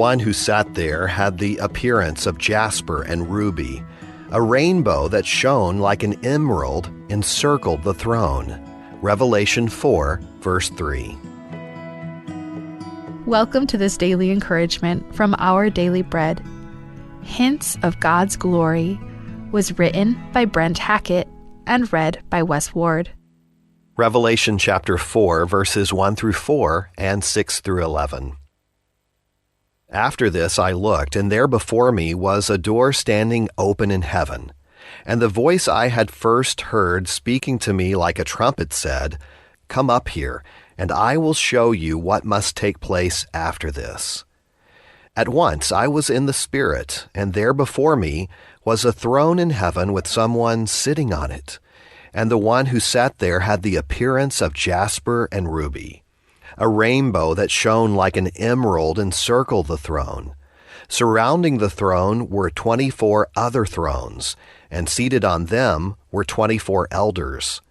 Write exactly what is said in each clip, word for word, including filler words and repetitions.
One who sat there had the appearance of jasper and ruby. A rainbow that shone like an emerald encircled the throne. Revelation four, verse three. Welcome to this daily encouragement from Our Daily Bread. Hints of God's Glory was written by Brent Hackett and read by Wes Ward. Revelation chapter four, verses one through four and six through eleven. After this I looked, and there before me was a door standing open in heaven. And the voice I had first heard speaking to me like a trumpet said, "Come up here, and I will show you what must take place after this." At once I was in the Spirit, and there before me was a throne in heaven with someone sitting on it. And the one who sat there had the appearance of jasper and ruby. A rainbow that shone like an emerald encircled the throne. Surrounding the throne were twenty-four other thrones, and seated on them were twenty-four elders.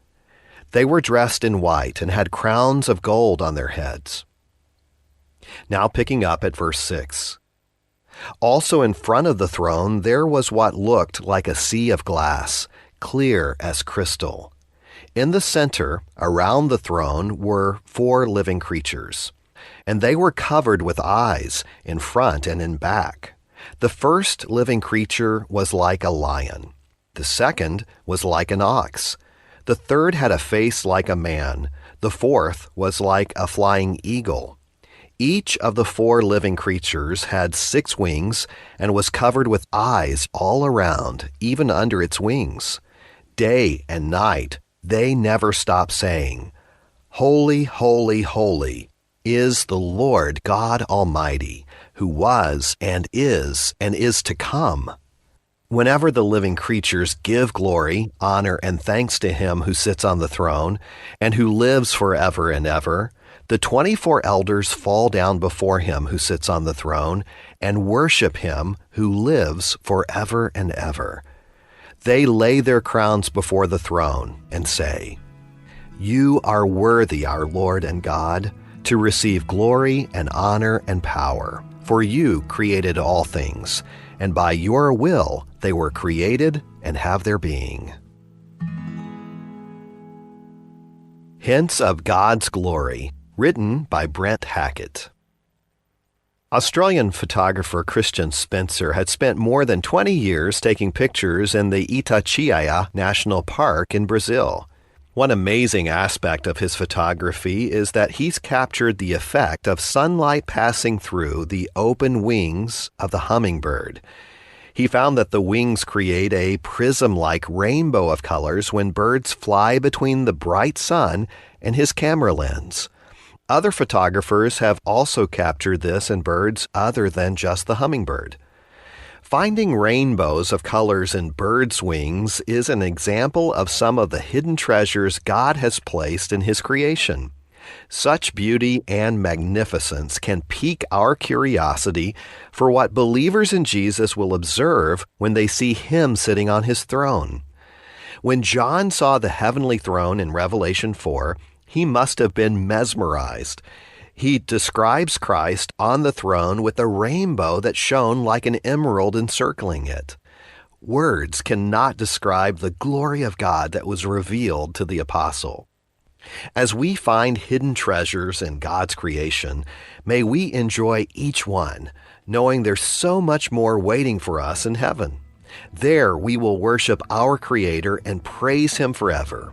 They were dressed in white and had crowns of gold on their heads. Now picking up at verse six. Also in front of the throne there was what looked like a sea of glass, clear as crystal. In the center, around the throne, were four living creatures, and they were covered with eyes in front and in back. The first living creature was like a lion. The second was like an ox. The third had a face like a man. The fourth was like a flying eagle. Each of the four living creatures had six wings and was covered with eyes all around, even under its wings. Day and night they never stopped saying, "Holy, holy, holy is the Lord God Almighty, who was and is and is to come." Whenever the living creatures give glory, honor, and thanks to him who sits on the throne and who lives forever and ever, the twenty-four elders fall down before him who sits on the throne and worship him who lives forever and ever. They lay their crowns before the throne and say, "You are worthy, our Lord and God, to receive glory and honor and power, for you created all things, and by your will they were created and have their being." Hints of God's Glory, written by Brent Hackett. Australian photographer Christian Spencer had spent more than twenty years taking pictures in the Itatiaia National Park in Brazil. One amazing aspect of his photography is that he's captured the effect of sunlight passing through the open wings of the hummingbird. He found that the wings create a prism-like rainbow of colors when birds fly between the bright sun and his camera lens. Other photographers have also captured this in birds other than just the hummingbird. Finding rainbows of colors in birds' wings is an example of some of the hidden treasures God has placed in his creation. Such beauty and magnificence can pique our curiosity for what believers in Jesus will observe when they see him sitting on his throne. When John saw the heavenly throne in Revelation four, he must have been mesmerized. He describes Christ on the throne with a rainbow that shone like an emerald encircling it. Words cannot describe the glory of God that was revealed to the apostle. As we find hidden treasures in God's creation, may we enjoy each one, knowing there's so much more waiting for us in heaven. There we will worship our Creator and praise Him forever.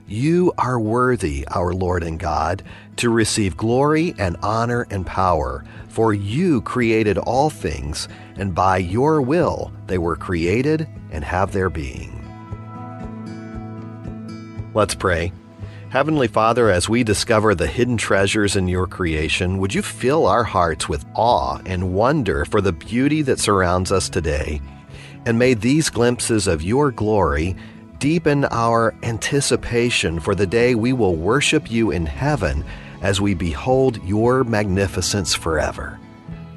You are worthy, our Lord and God, to receive glory and honor and power, for you created all things, and by your will they were created and have their being. Let's pray. Heavenly Father, as we discover the hidden treasures in your creation, would you fill our hearts with awe and wonder for the beauty that surrounds us today? And may these glimpses of your glory deepen our anticipation for the day we will worship you in heaven as we behold your magnificence forever.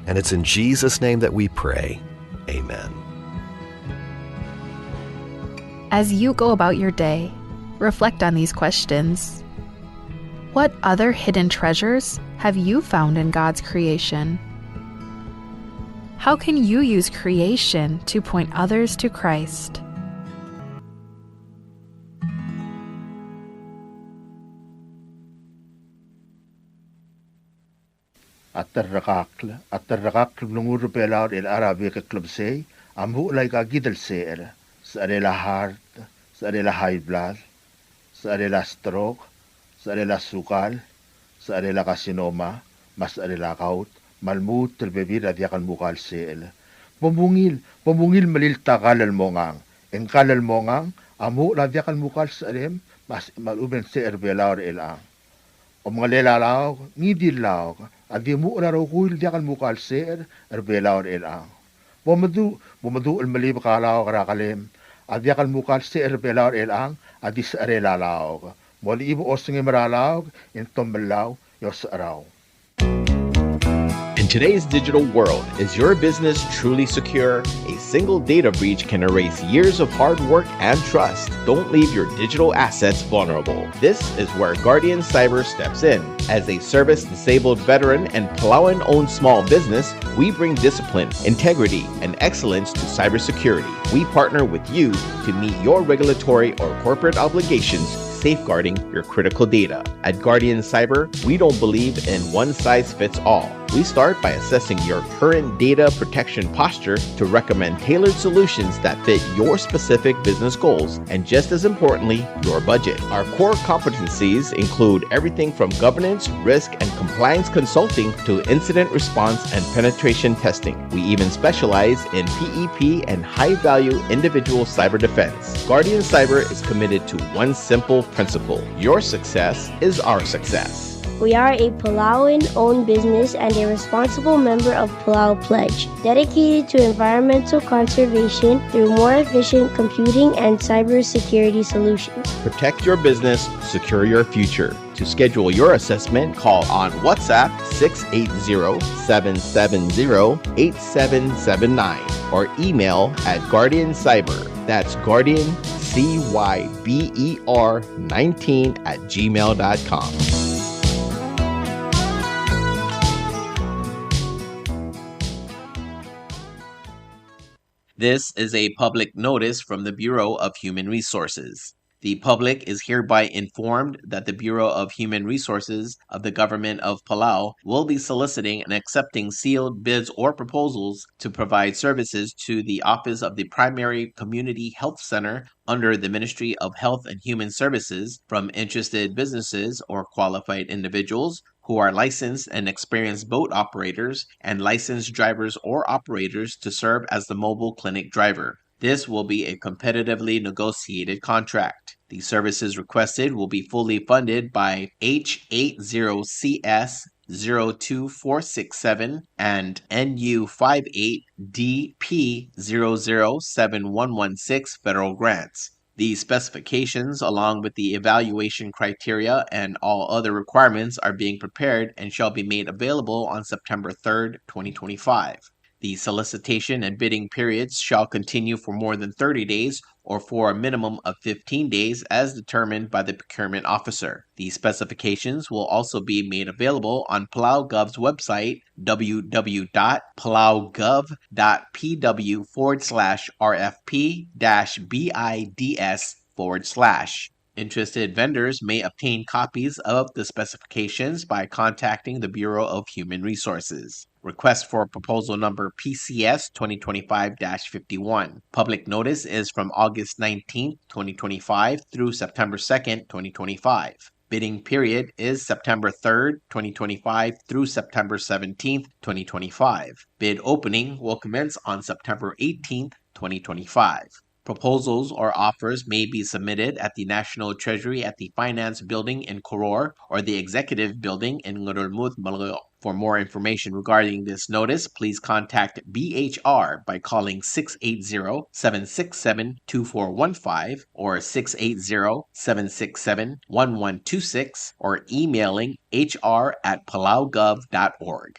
And it's in Jesus' name that we pray. Amen. As you go about your day, reflect on these questions. What other hidden treasures have you found in God's creation? How can you use creation to point others to Christ? A terrekakl, a terrekakl el blengur er Belau er chelecha er a bek el klebesei a muchel aika kid el secher, secherel a heart, secherel a high blood, secherel a stroke, secherel a sukal, secherel a carcinoma, me a secherel a gout, me a lmuut el bebil er a diak el mukal secher. Bo mungil, bo mungil melilt a kall el mongang. E ng kall el mongang a muchel a diak el mukal secherem me a, me a lechub e ng secher er Belau er chelechang. Omengelel a laok, ngii di el laok a di muchel a rokui el diak el mukal secher er Belau er chelechang. Bo meduch, bo meduch el melibek a laok er a kelem a diak el mukal secher er Belau er chelechang a di secherel a laok. Molechibek a osengem er a laok e ng tomellau e osecherau. In today's digital world, is your business truly secure? A single data breach can erase years of hard work and trust. Don't leave your digital assets vulnerable. This is where Guardian Cyber steps in. As a service-disabled veteran and Palauan-owned small business, we bring discipline, integrity, and excellence to cybersecurity. We partner with you to meet your regulatory or corporate obligations, safeguarding your critical data. At Guardian Cyber, we don't believe in one size fits all. We start by assessing your current data protection posture to recommend tailored solutions that fit your specific business goals and, just as importantly, your budget. Our core competencies include everything from governance, risk, and compliance consulting to incident response and penetration testing. We even specialize in P E P and high-value individual cyber defense. Guardian Cyber is committed to one simple principle: your success is our success. We are a Palauan-owned business and a responsible member of Palau Pledge, dedicated to environmental conservation through more efficient computing and cybersecurity solutions. Protect your business, secure your future. To schedule your assessment, call on WhatsApp six eight zero, seven seven zero, eight seven seven nine or email at Guardian Cyber. That's Guardian C Y B E R nineteen at gmail dot com. This is a public notice from the Bureau of Human Resources. The public is hereby informed that the Bureau of Human Resources of the Government of Palau will be soliciting and accepting sealed bids or proposals to provide services to the Office of the Primary Community Health Center under the Ministry of Health and Human Services from interested businesses or qualified individuals who are licensed and experienced boat operators and licensed drivers or operators to serve as the mobile clinic driver. This will be a competitively negotiated contract. The services requested will be fully funded by H eight zero C S zero two four six seven and N U five eight D P zero zero seven one one six federal grants. The specifications, along with the evaluation criteria and all other requirements, are being prepared and shall be made available on September third, twenty twenty-five. The solicitation and bidding periods shall continue for more than thirty days or for a minimum of fifteen days as determined by the procurement officer. The specifications will also be made available on Palau Gov's website, w w w dot palau gov dot p w forward slash r f p dash b i d s forward slash. Interested vendors may obtain copies of the specifications by contacting the Bureau of Human Resources. Request for proposal number P C S twenty twenty-five dash fifty-one. Public notice is from August nineteenth, twenty twenty-five through September second, twenty twenty-five. Bidding period is September third, twenty twenty-five through September seventeenth, twenty twenty-five. Bid opening will commence on September eighteenth, twenty twenty-five. Proposals or offers may be submitted at the National Treasury at the Finance Building in Koror or the Executive Building in Ngerulmud, Melekeok. For more information regarding this notice, please contact B H R by calling six eight zero, seven six seven, two four one five or six eight zero, seven six seven, one one two six or emailing H R at palaugov dot org.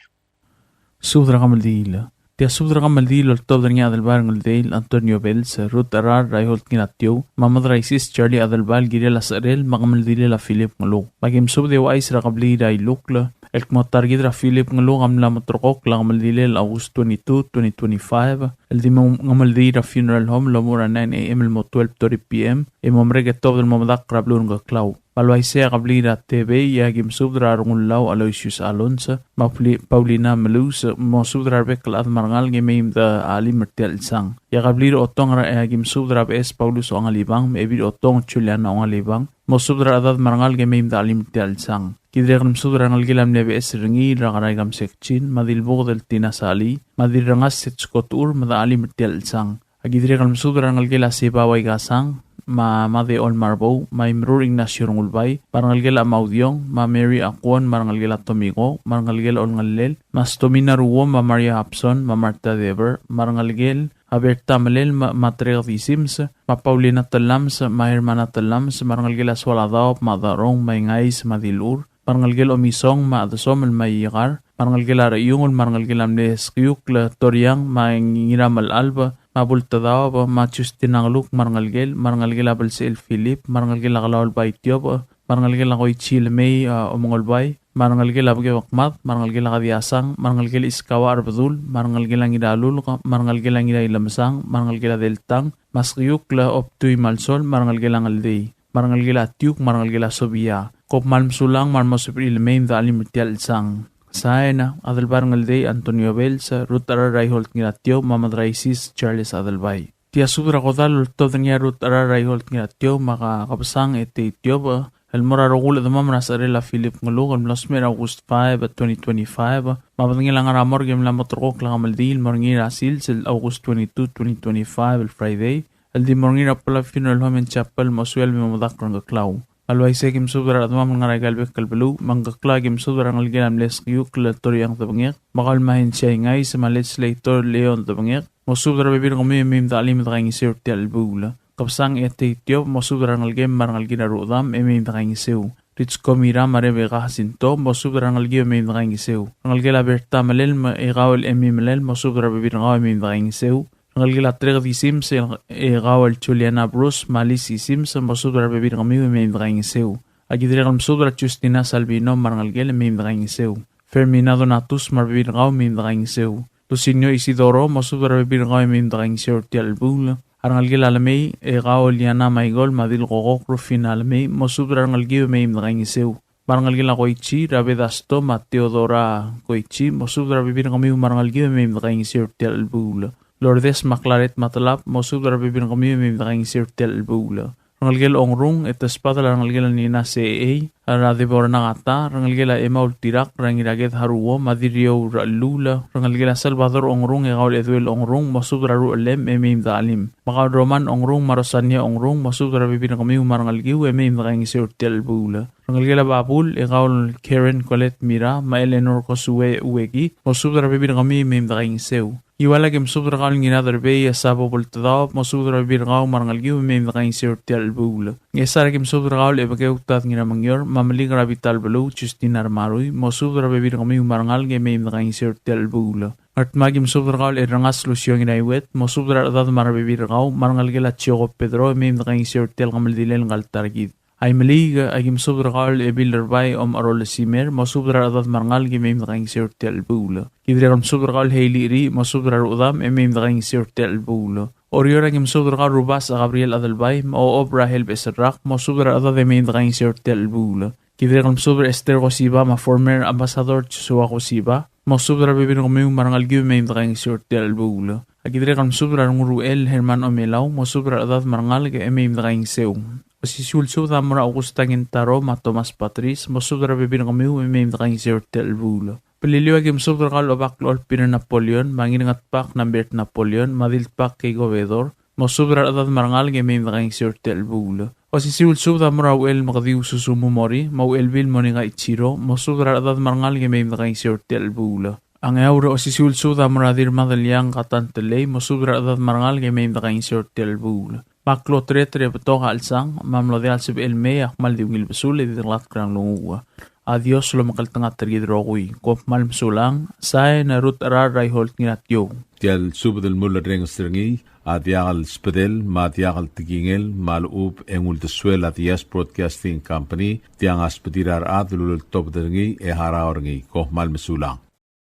Subed er a kemeldiil. Tia subed er a kemeldiil el oltobed er ngii a Adelbai er a Ngeldei el Antonio Bells, Ruth Arar, Reinhold Ngiratiou, me a Mad er a Isis Charlie Adelbai el kirel a secherel me a kemeldilel a Philip Ngeluk. Me aki mesubed e ouchais er a kebliil er a Ilukl, El kmo ta er kid er a Philip Ngeluk a mla mo terrekokl a kemeldilel August twenty-two, twenty twenty-five, el di mo kemeldiil er a funeral home el omuchel er a nine A M el mo twelve thirty P M, e mo merek e tuobed el mo medakl er a beluu er a Ngkeklau. Me a le uaisei e a kebliil er a Tebei, e aki mesubed er a Rengullau Aloysius Alonso, me a Pauli-, Paulina Melus, mosubed er a rebek el chad me a rengalek e mei me de chelim er tia el chelsang. E a kebliil er a Otong, e aki mesubed er a Beches Paulus Ongalibang, me a Ebil er a Otong Juliana Ongalibang, mosubed er a rechedad me a rengalek e mei me de chelim er tia el chelsang. Ki dirrek el mesubed er a rengelekel a mle Beches er ngii er a Kerai Kamsek Chin, me a Dilbuked el Tina Sali, me a Dirrengas Setsko Techur, me de chelim er tia el chelsang. Aki dirrek el mesubed er a rengelekel a Seba Waikasang, me a Made Olmarbou, me a Imrur Ignacio Rengulbai, me a rengelekel a Maudiong, me a Mary Akuon, me a rengelekel a Tomiko, me a rengelekel a Olngellel, me a Stomina Ruo, me a Maria Hapson, me a Martha Deber, me a rengelekel a Berta Melel, me a, me a Trek Disims, me a Paulina Telams, me a Hermana Telams, me a rengelekel a Sualadaob, me a Darong, me a Ingais, me a Dilur, me a rengelekel a Omisong, me a Chedesomel, me a Iekar, me a rengelekel a Rechiungel, me a rengelekel a mle Skiukl Toriang, me a Ngiramelalb, me a Bultedaob, me a Justina Ngeluk, me a rengelekel, me a rengelekel a Belsechel Philip, me a rengelekel a Kelaol Baitiob, me a rengelekel a Koichi Lemei, a, Omengolbai, me a rengelekel a Bekebekmad, me a rengelekel a Kadiasang, me a rengelekel a Iskawa Arbedul, me a rengelekel a Ngiralulk, me a rengelekel a Ngirailemesang, me a rengelekel a Deltang, me a Skiukl Obtui Malsol, me a rengelekel a Ngeldei, me a rengelekel a Tiuk, me a rengelekel a Sobia. Kom kmal mesulang me a lmo sebechir el mei me de chelim er tia el chelsang. Sain, Adelbai er a Ngeldei Antonio Bells, Ruth Cherar Raiholt Ngiratiou, me a Madraisis Charles Adelbai. Tia subed er a kodall el oltobed er ngii a Ruth Cherar Raiholt Ngiratiou, me a Kebesang Etei Tiobech, el mo er a rokui el chedemam er a secherel a Philip Ngeluk, el mlo smecher er a August five, twenty twenty-five, me a bedengel a ngar er a morgue e mla mo terrekokl a kemeldiil el mo er ngii er a sils el August twenty-two, twenty twenty-five, el Friday, el di mo er ngii er a Palau Funeral Home and Chapel, mo suelb e mo medakl er a Ngkeklau. Me a le uaisei e aki mesubed er a rechedemam el ngar er aika el bek el beluu, me a Ngkeklau e aki mesubed er a rengelekel a mle Skiukl Toriang Debengek, me kau el Mahensia Ingais, me a Legislator Leon Debengek, mosubed er a rebebil er kemiu e mei me de chelim e dekaingeseu er tia el chelebuul. Kebesang Etei Tiobech, mosubed er a rengelekem me a rengelekel a rechedam e mei me dekaingeseu. Ritsko Mira me a Rebecca Jacinto, mosubed er a rengelekiu e mei me dekaingeseu. Rengelekel a Berta Melel, me a kau el Emi Melel, mosubed er a rebebil er kau e mei me dekaingeseu. Rengelekel a Trek Disims, e kau el Juliana Bruce, me a Lisi Sims, mosubed er a rebebil er kemiu e mei me dekaingeseu. Aki dirrek el mesubed er a Justina Salvino me a rengelekel e mei me dekaingeseu. Fermina Donatus me a rebebil er kau e mei me dekaingeseu. Lucinio Isidoro, mosubed er a rebebil er kau e mei me dekaingeseu er tia el chelebuul. A rengelekel a Lemei, e kau el Liana Maikol, me a Dilkokok Rufina Lemei, mosubed er a rengelekiu e mei me dekaingeseu. Me a rengelekel a Koichi, Rabedasto, me a Teodora Koichi, mosubed er a rebebil er kemiu me a rengelekiu e mei me dekaingeseu er tia el chelebuul. Lourdes me a Claret Matelab, mosubed er a rebebil er kemiu e mei me dekaingeseu er tia el chelebuul. Rengelekel Ongrung, e te sbadel a rengelekel a Nina Seei, er a Debora Nagata, rengelekel a Emma Ultirak, er a Ngiraked Haruo, me a Diriou er a Chelula, rengelekel a Salvador Ongrung, e kau el Eduel Ongrung, mosubed er a ruchelem e mei me de chelim. Me kau el Roman Ongrung, me a Rosania Ongrung, mosubed er a rebebil er kemiu me a rengelekiu e mei me dekaingeseu er tia el chelebuul. Rengelekel a Babul, e kau el Karen Colette Mira, me a Eleanor Kosue Ueki, mosubed er a rebebil er kemiu e mei me dekaingeseu. Ngiwal, aki mesubed er kau el Ngiraderbei, e Sabo Bultedaob, mosubed er a rebebil er kau me a rengelekiu e mei me dekaingeseu er tia el chelebuul. Ngchesar, aki mesubed er kau el Ebekeu Tad Ngiramengior, me a Melik er a Bital Beluu, Justina Remarui, mosubed er a rebebil er kemiu me a rengalek e mei me dekaingeseu er tia el chelebuul. Ngardmau, aki mesubed er kau el Errengas Lucio Ngiraiuet, mosubed er a rechedad me a rebebil er kau, me a rengelekel a Chioko Pedro, e mei me dekaingeseu er tia el kemeldilel ngka el ta er kid. Aimeliik, aki mesubed er kau el Ebil er Bai Om Arol Simer, mosubed er a rechedad me a rengalek e mei me dekaingeseu er tia el chelebuul. Ki dirrek el mesubed er kau el Heili Ri, mosubed er a rechedam e mei me dekaingeseu er tia el chelebuul. Oreor, aki mesubed er kau el Rubasech Gabriel Adelbai, me a Ochob Rahel Beserrak, mosubed er a rechedad e mei me dekaingeseu er tia el chelebuul. Ki dirrek el mesubed er a Esther Kosiba me a former ambassador Joshua Kosiba, mosubed er a rebebil er kemiu me a rengelekiu e mei me dekaingeseu er tia el chelebuul. Aki dirrek el mesubed er a Renguruchel Herman Omelau, mosubed er a rechedad me a rengalek e mei me dekaingeseu. Osisiu el subed a mo er a Augusta Kintaro me a Thomas Patris, mosubed er a rebebil er kemiu e mei me dekaingeseu er tia el chelebuul. Beliliou, aki mesubed er kau el Obak el Olpir Napoleon, me a Ngirngetbak Nambert Napoleon, me a Diltbak Keiko Bedor, mosubed er a rechedad me a rengalek e mei me dekaingeseu er tia el chelebuul. Osisiu el subed a mo er a Uchel Mekediu Susumu Mori, me a Uchelbil Monika Ichiro, mosubed er a rechedad me a rengalek e mei me dekaingeseu er tia el chelebuul. A Ngeaur, osisiu el subed a mo er a Dirmadeliang Katan Telei, mosubed er a rechedad me a rengalek e mei me dekaingeseu er tia el chelebuul. Me a klou a tereter e betok a chelsang, me a mlo diak el sebechel el mei a kmal di ungil besul e di dekelatk er a nglunguuch. A Dios lomekngeltengat er kid rokui. Kom kmal mesulang, sain a Ruth Rar er a Iholt Ngiratiou. Tia el subed el mulerrenges er ngii a diak el sbedel me a diak el tekingel me a lechub e ng uldesuel a Diaz Broadcasting Company. Tiang a sbedir a rechad el uleltobed er ngii e harau er ngii. Kom kmal mesulang.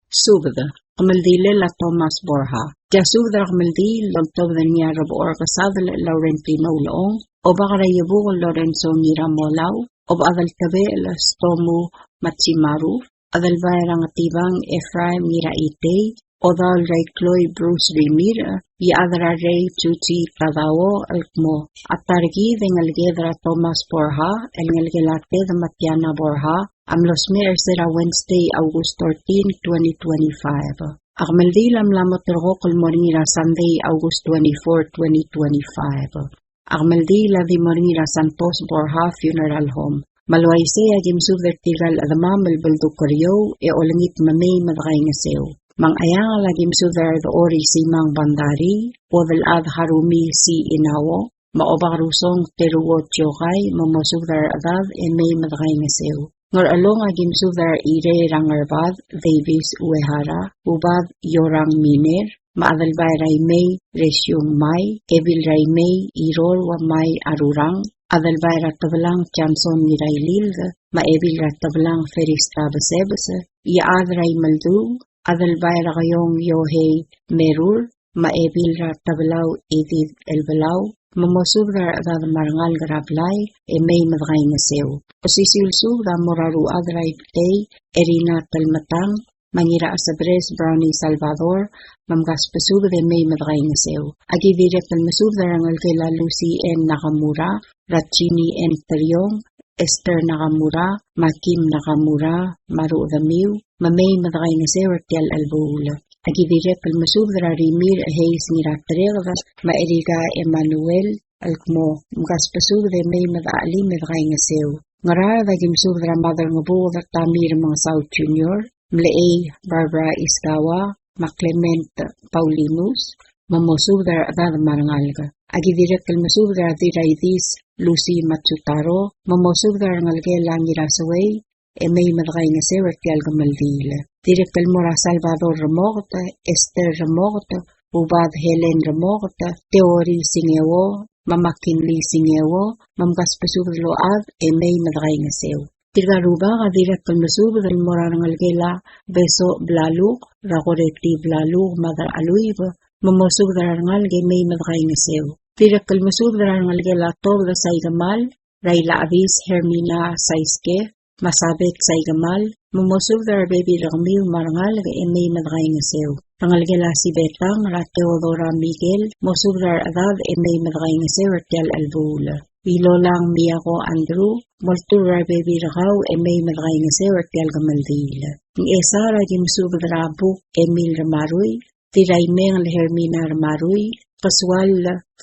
Subed, kemeldilel a Thomas Borja. Tia subed er a kemeldiil el oltobed er ngii a Rebechor Kesadel Laurentino Ulechong, Obak er a Iebukel Lorenzo Ngiramolau, Obechad el Tebechel Stomu Matsimaru, Adelbai er a Ngetibang Ephraim Ngiraitei, Odaol er a Ikloi Bruce Rimirch, Iechad er a Rei Juji Tadao, el kmo a ta er kid e ngeleked er a Thomas Borja el ngelekel a Ted me a Tiana Borja a mlo smecher er se er a Wednesday, August thirteen, twenty twenty-five. A kemeldiil a mla mo terrekokl el mo er ngii er a Sunday, August twenty-four, twenty twenty-five. A kemeldiil a di mo er ngii er a Santos Borja Funeral Home. Me a le uaisei a ki mesubed er tirka el chedemam el beldukl er eou e olengit me mei me dekaingeseu. Me a Ngcheangel a ki mesubed er a Rdechor Isimang Bandari, Uodelchad Harumi C. Inao, me a Obakrusong Teruo Tiokai, me mosubed er a rechedad e mei me dekaingeseu. Ngerchelong a ki mesubed er a Irei er a Ngerbad Davis Uehara, Ubad Yorang Miner, me a Adelbai er a Imei Resiung Mai, Ebil er a Imei Iror ua Mai Arurang, Adelbai er a Tebelang Johnson Ngirailild, me a Ebil er a Tebelang Ferista Besebes, Iechad er a Imeldu, Adelbai er a Keiong Yohei Merur, me a Ebil er a Tebelau Edith Elbelau, me mosubed er a rechedad me a rengalek er a blai e mei me dekaingeseu. Osisiu el subed a mo er a Ruchad er a Ibtei Erina Telmetang, me a Ngirachesebres Brownie Salvador, me mkasbesubed e mei me dekaingeseu. A ki dirrek el mesubed er a rengelekel a Lucy N. Nakamura, er a Jeannie N. Teriong, Esther Nakamura, me a Kim Nakamura, me a rechedemiu, me mei me dekaingeseu er tia el chelebuul. A ki dirrek el mesubed er a Rimirch Hayes Ngiratereked, me a Erika Emmanuel, el kmo mkasbesubed e mei me dechelim e dekaingeseu. Ngaraard a ki mesubed er a Madrangebuked Tamir Mengesau Junior, Mlechei Barbara Iskawa, me a Clement Paulinus, me mosubed er a rechedad me a rengalek. A ki dirrek el mesubed er a Dirraidis Lucy Matsutaro, me mosubed er a rengelekel a Ngiraseuei, e mei me dekaingeseu er tia el kemeldiil. Dirrek el mo er a Salvador Remoket, Esther Remoket, Ubad Helen Remoket, Teori Singeo, me a McKinley Singeo, me mkasbesubed el ochad e mei me dekaingeseu. Tirka el rubak a dirrek el mesubed el mo er a rengelekel a Beso Blaluk, er a Koreti Blaluk, me a Deraluib, me mosubed er a rengalek e mei me dekaingeseu. Dirrek el mesubed er a rengelekel a Tobed Saikemal, er a Ilachebis Hermina Saiske, me a Sabet Saikemal, me mosubed er a rebebil er kemiu me a rengalek e mei me dekaingeseu. Rengelekel a Sibetang, er a Teodora Miguel, mosubed er a rechedad e mei me dekaingeseu er tia el chelebuul. Ilolang Miako Andrew, moltur er a rebebil er kau e mei me dekaingeseu er tia el kemeldiil. Ngchesar a ki mesubed er a Buk Emil Remarui, Dirraimeng el Hermina Remarui, Kesual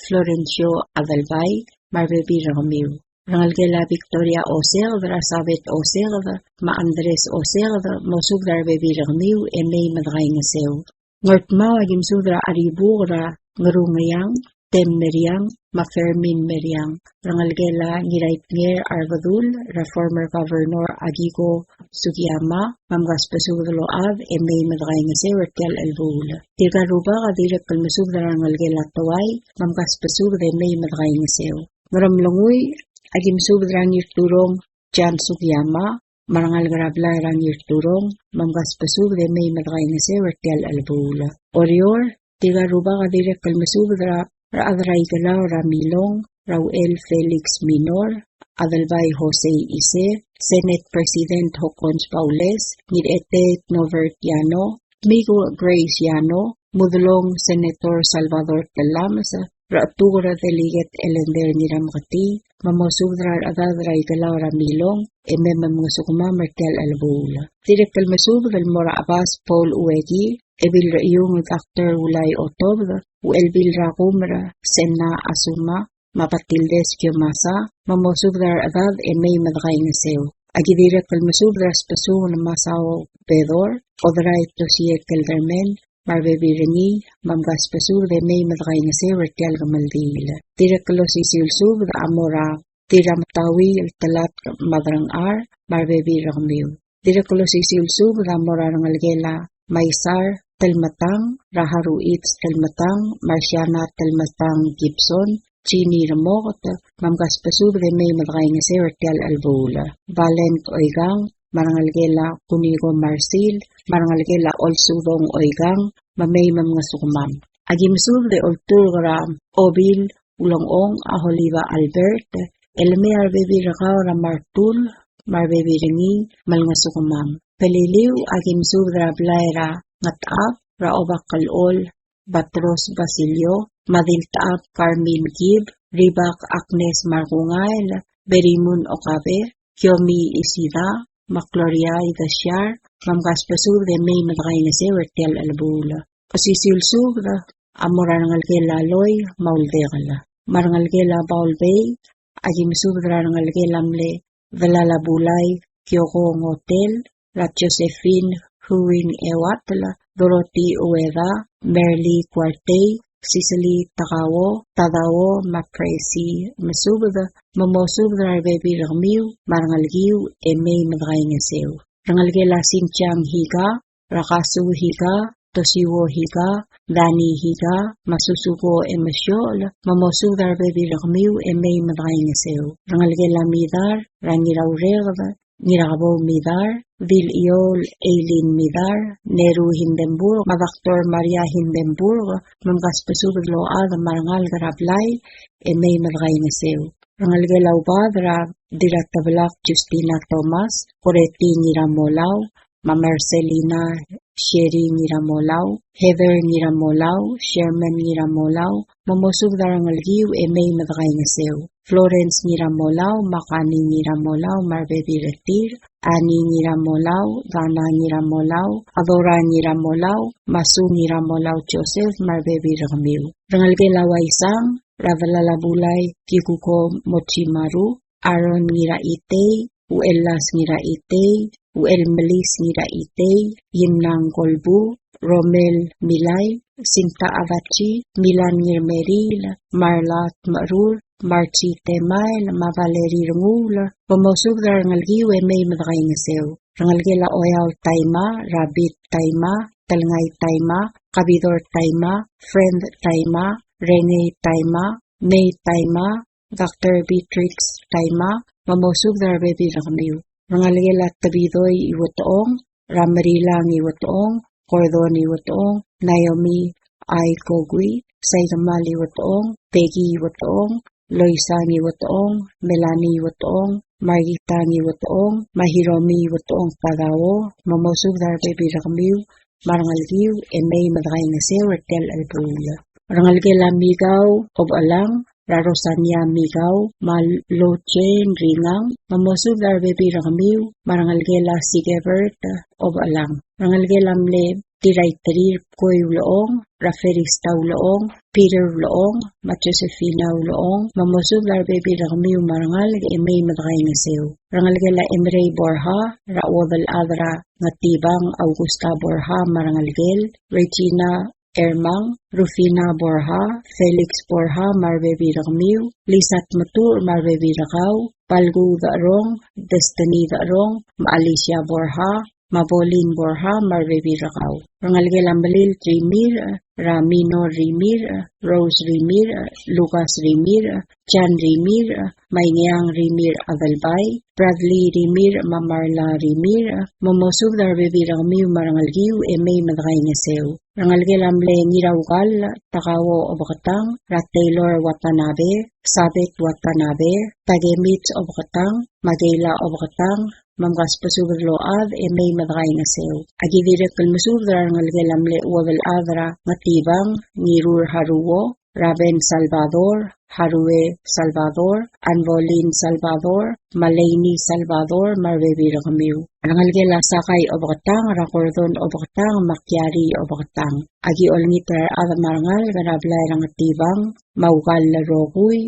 Florencio Adelbai, me a rebebil er kemiu. Rengelekel a Victoria Oseked, er a Sabet Oseked, me a Andres Oseked, mosubed er a rebebil er kemiu e mei me dekaingeseu. Ngardmau a ki mesubed er a Aribuk, er a Ngerungeang, Tem Meriang, me a Fermin Meriang. Rengelekel a Ngiraitnger Arbedul, er a former governor Akiko Sugiyama, me mkasbesubed el ochad e mei me dekaingeseu er tia el chelebuul. Tirka el rubak a dirrek el mesubed er a rengelekel a Toai, me mkasbesubed e mei me dekaingeseu. Ngeremlengui a ki mesubed er a Ngirturong Jan Sugiyama, me a rengalek er a blai er a Ngirturong, me mkasbesubed e mei me dekaingeseu er tia el chelebuul. Oreor, tirka el rubak a dirrek el mesubed er a rechad er a Ikelau er a Milong, er a Uchel Felix Minor, Adelbai Jose Ise, Senate President Hokkons Baules, Ngirchetet Norbert Yano, Tmiku Grace Yano, Mudelong Senator Salvador Tellames, Rechetuker Delegate Elender Ngirameketii, me mosubed er a rechedad er a Ikelau er a Milong, e mei me mngesukemam er tia el chelebuul. Dirrek el mesubed el mo er a Chebas Paul Ueki, Ebil er a Iung Doctor Ulai Otobed, Uchelbil er a Kumer Senna Asuma, me a Batildes Kiomasa, me mosubed er a rechedad e mei me dekaingeseu. A ki dirrek el mesubed er a Spesung Masao Bedor, Oderai Tosie Kelderman, me a rebebil er ngii, me mkasbesubed e mei me dekaingeseu er tia el kemeldiil. Dirrek el osisiu el subed a mo er a Dirrametaui el Telatk Madrangchar, me a rebebil er kemiu. Dirrek el osisiu el subed a mo er a rengelekel a Maisar Telmetang, er a Haruits Telmetang, Marciana Telmetang Gibson, Jeannie Remoket, me mkasbesubed e mei me dekaingeseu er tia el chelebuul. Valent Oikang, me a rengelekel a Kuniko Marsil, me a rengelekel a Olsudong Oikang, me mei me mngesukemam. Aki mesubed e olturk er a Obil Ulengchong a Oliva Albert, el mei a rebebil er kau er a Martul, me a rebebil er ngii, me lengesukemam. Beliliou, aki mesubed er a blai er a Ngetechab, er a Obak el Chol, Batros Basilio, me a Diltechab Carmen Kib, Ribak Agnes Markungail, Berimun Okabe, Kiomi Isida, me a Gloria Idesiar, me mkasbesubed e mei me dekaingeseu er tia el chelebuul. Osisiu el subed a mo er a rengelekel a Loi me a Uldekel. Me a rengelekel a Baulbei, aki mesubed er a rengelekel a mle Delal a Bulai Kioko Ngotel, er a Josephine Huing Ewatel, Dorothy Ueda, Merly Kuartei, Cicely Takao, Tadao, me a Presi, mesubed, me mosubed er a rebebil er kemiu, me a rengelekiu, e mei me dekaingeseu. Rengelekel a Sinchang Higa, er a Kasu Higa, Tosiwo Higa, Dani Higa, me a Susuko Emesiochel, me mosubed er a rebebil er kemiu e mei me dekaingeseu. Rengelekel a Midar, er a Ngiraureked, Ngirakebou Midar, Dil Iol Eileen Midar, Neru Hindenburg, me a Doctor Maria Hindenburg, me mkasbesubed el ochad me a rengalek er a blai e mei me dekaingeseu. Rengelekel a Ubad, er a Dirratebelak Justina Thomas, Koreti Ngiramolau, me a Marcelina Sherry Ngiramolau, Heather Ngiramolau, Sherman Ngiramolau, me mosubed er a rengelekiu e mei me dekaingeseu. Florence Ngiramolau, me a Kani Ngiramolau, me a rebebil er tir, Annie Ngiramolau, Dana Ngiramolau, Adora Ngiramolau, me a Su Ngiramolau Joseph, me a rebebil er kemiu. Rengelekel a Uaisang, er a Delal a Bulai Kikuko Mochimaru, Aaron Ngiraitei, Uchelas Ngiraitei, Uchelmelis Ngiraitei, Yimnang Kolbu, Romel Milai, Sinta Adachi, Milan Ngirmeriil, Marla Tmerur, Marchi Temael, me a Valerie Renguul, me mosubed er a rengelekiu e mei me dekaingeseu. Rengelekel a Oeaol Taima, Rabit Taima, Telngai Taima, Kabidor Taima, Friend Taima, Rengei Taima, Mei Taima, Doctor Beatrix Taima, me mosubed er a rebebil er kemiu. Rengelekel a Tebidoi Iwetong, er a Merilang Iwetong, Gordon Iwetong, Naomi Ai Kogui, Saidemal Iwetong, Peggy Iwetong, Loisang Iwetong, Melanie Iwetong, Margitang Iwetong, me a Hiromi Iwetong Tadao, me mosubed er a rebebil er kemiu, me a rengelekiu, e mei me dekaingeseu er tia el chelebuul. Rengelekel a Mikau Obechelang, er a Rosania Mikau, me a Lo Jane Ringang, me mosubed er a rebebil er kemiu, me a rengelekel a Sikebert Obechelang. Rengelekel a mle Tiraiterir Koi Ulechong, er a Ferista Ulechong, Peter Ulechong, me a Josephina Ulechong, me mosubed er a rebebil er kemiu me a rengalek e mei me dekaingeseu. Rengelekel a Emrei Borja, er a Uodelchad er a Ngetibang Augusta Borja me a rengelekel, Regina Ermang, Rufina Borja, Felix Borja me a rebebil er kemiu, Lisa Tmetuchl me a rebebil er kau, Balku Decherong, Destiny Decherong, me a Alicia Borja, me a Pauline Borja me a rebebil er kau. Rengelekel a Melilt Rimirch, er a Minor Rimirch, Rose Rimirch, Lucas Rimirch, Jan Rimirch, me a Ingeang Rimirch Adelbai, Bradley Rimirch, me a Marla Rimirch, me mosubed er a rebebil er kemiu me a rengelekiu e mei me dekaingeseu. Rengelekel a mle Ngiraukall Takao Obeketang, er a Taylor Watanabe, Sabeth Watanabe, Takemich Obeketang, me a Keila Obeketang, me mkasbesubed el ochad e mei me dekaingeseu. Aki dirrek el mesubed er a rengelekel a mle Uodelchad er a Ngetibang, Ngirur Haruo, Raben Salvador, Harue Salvador, Anvolin Salvador, me a Leini Salvador, me a rebebil er kemiu. Rengelekel a Sakai Obeketang, er a Gordon Obeketang, me a Kiari Obeketang. Aki olengit er a rechad me a rengalek er a blai er a Ngetibang, me a Ukall el rokui,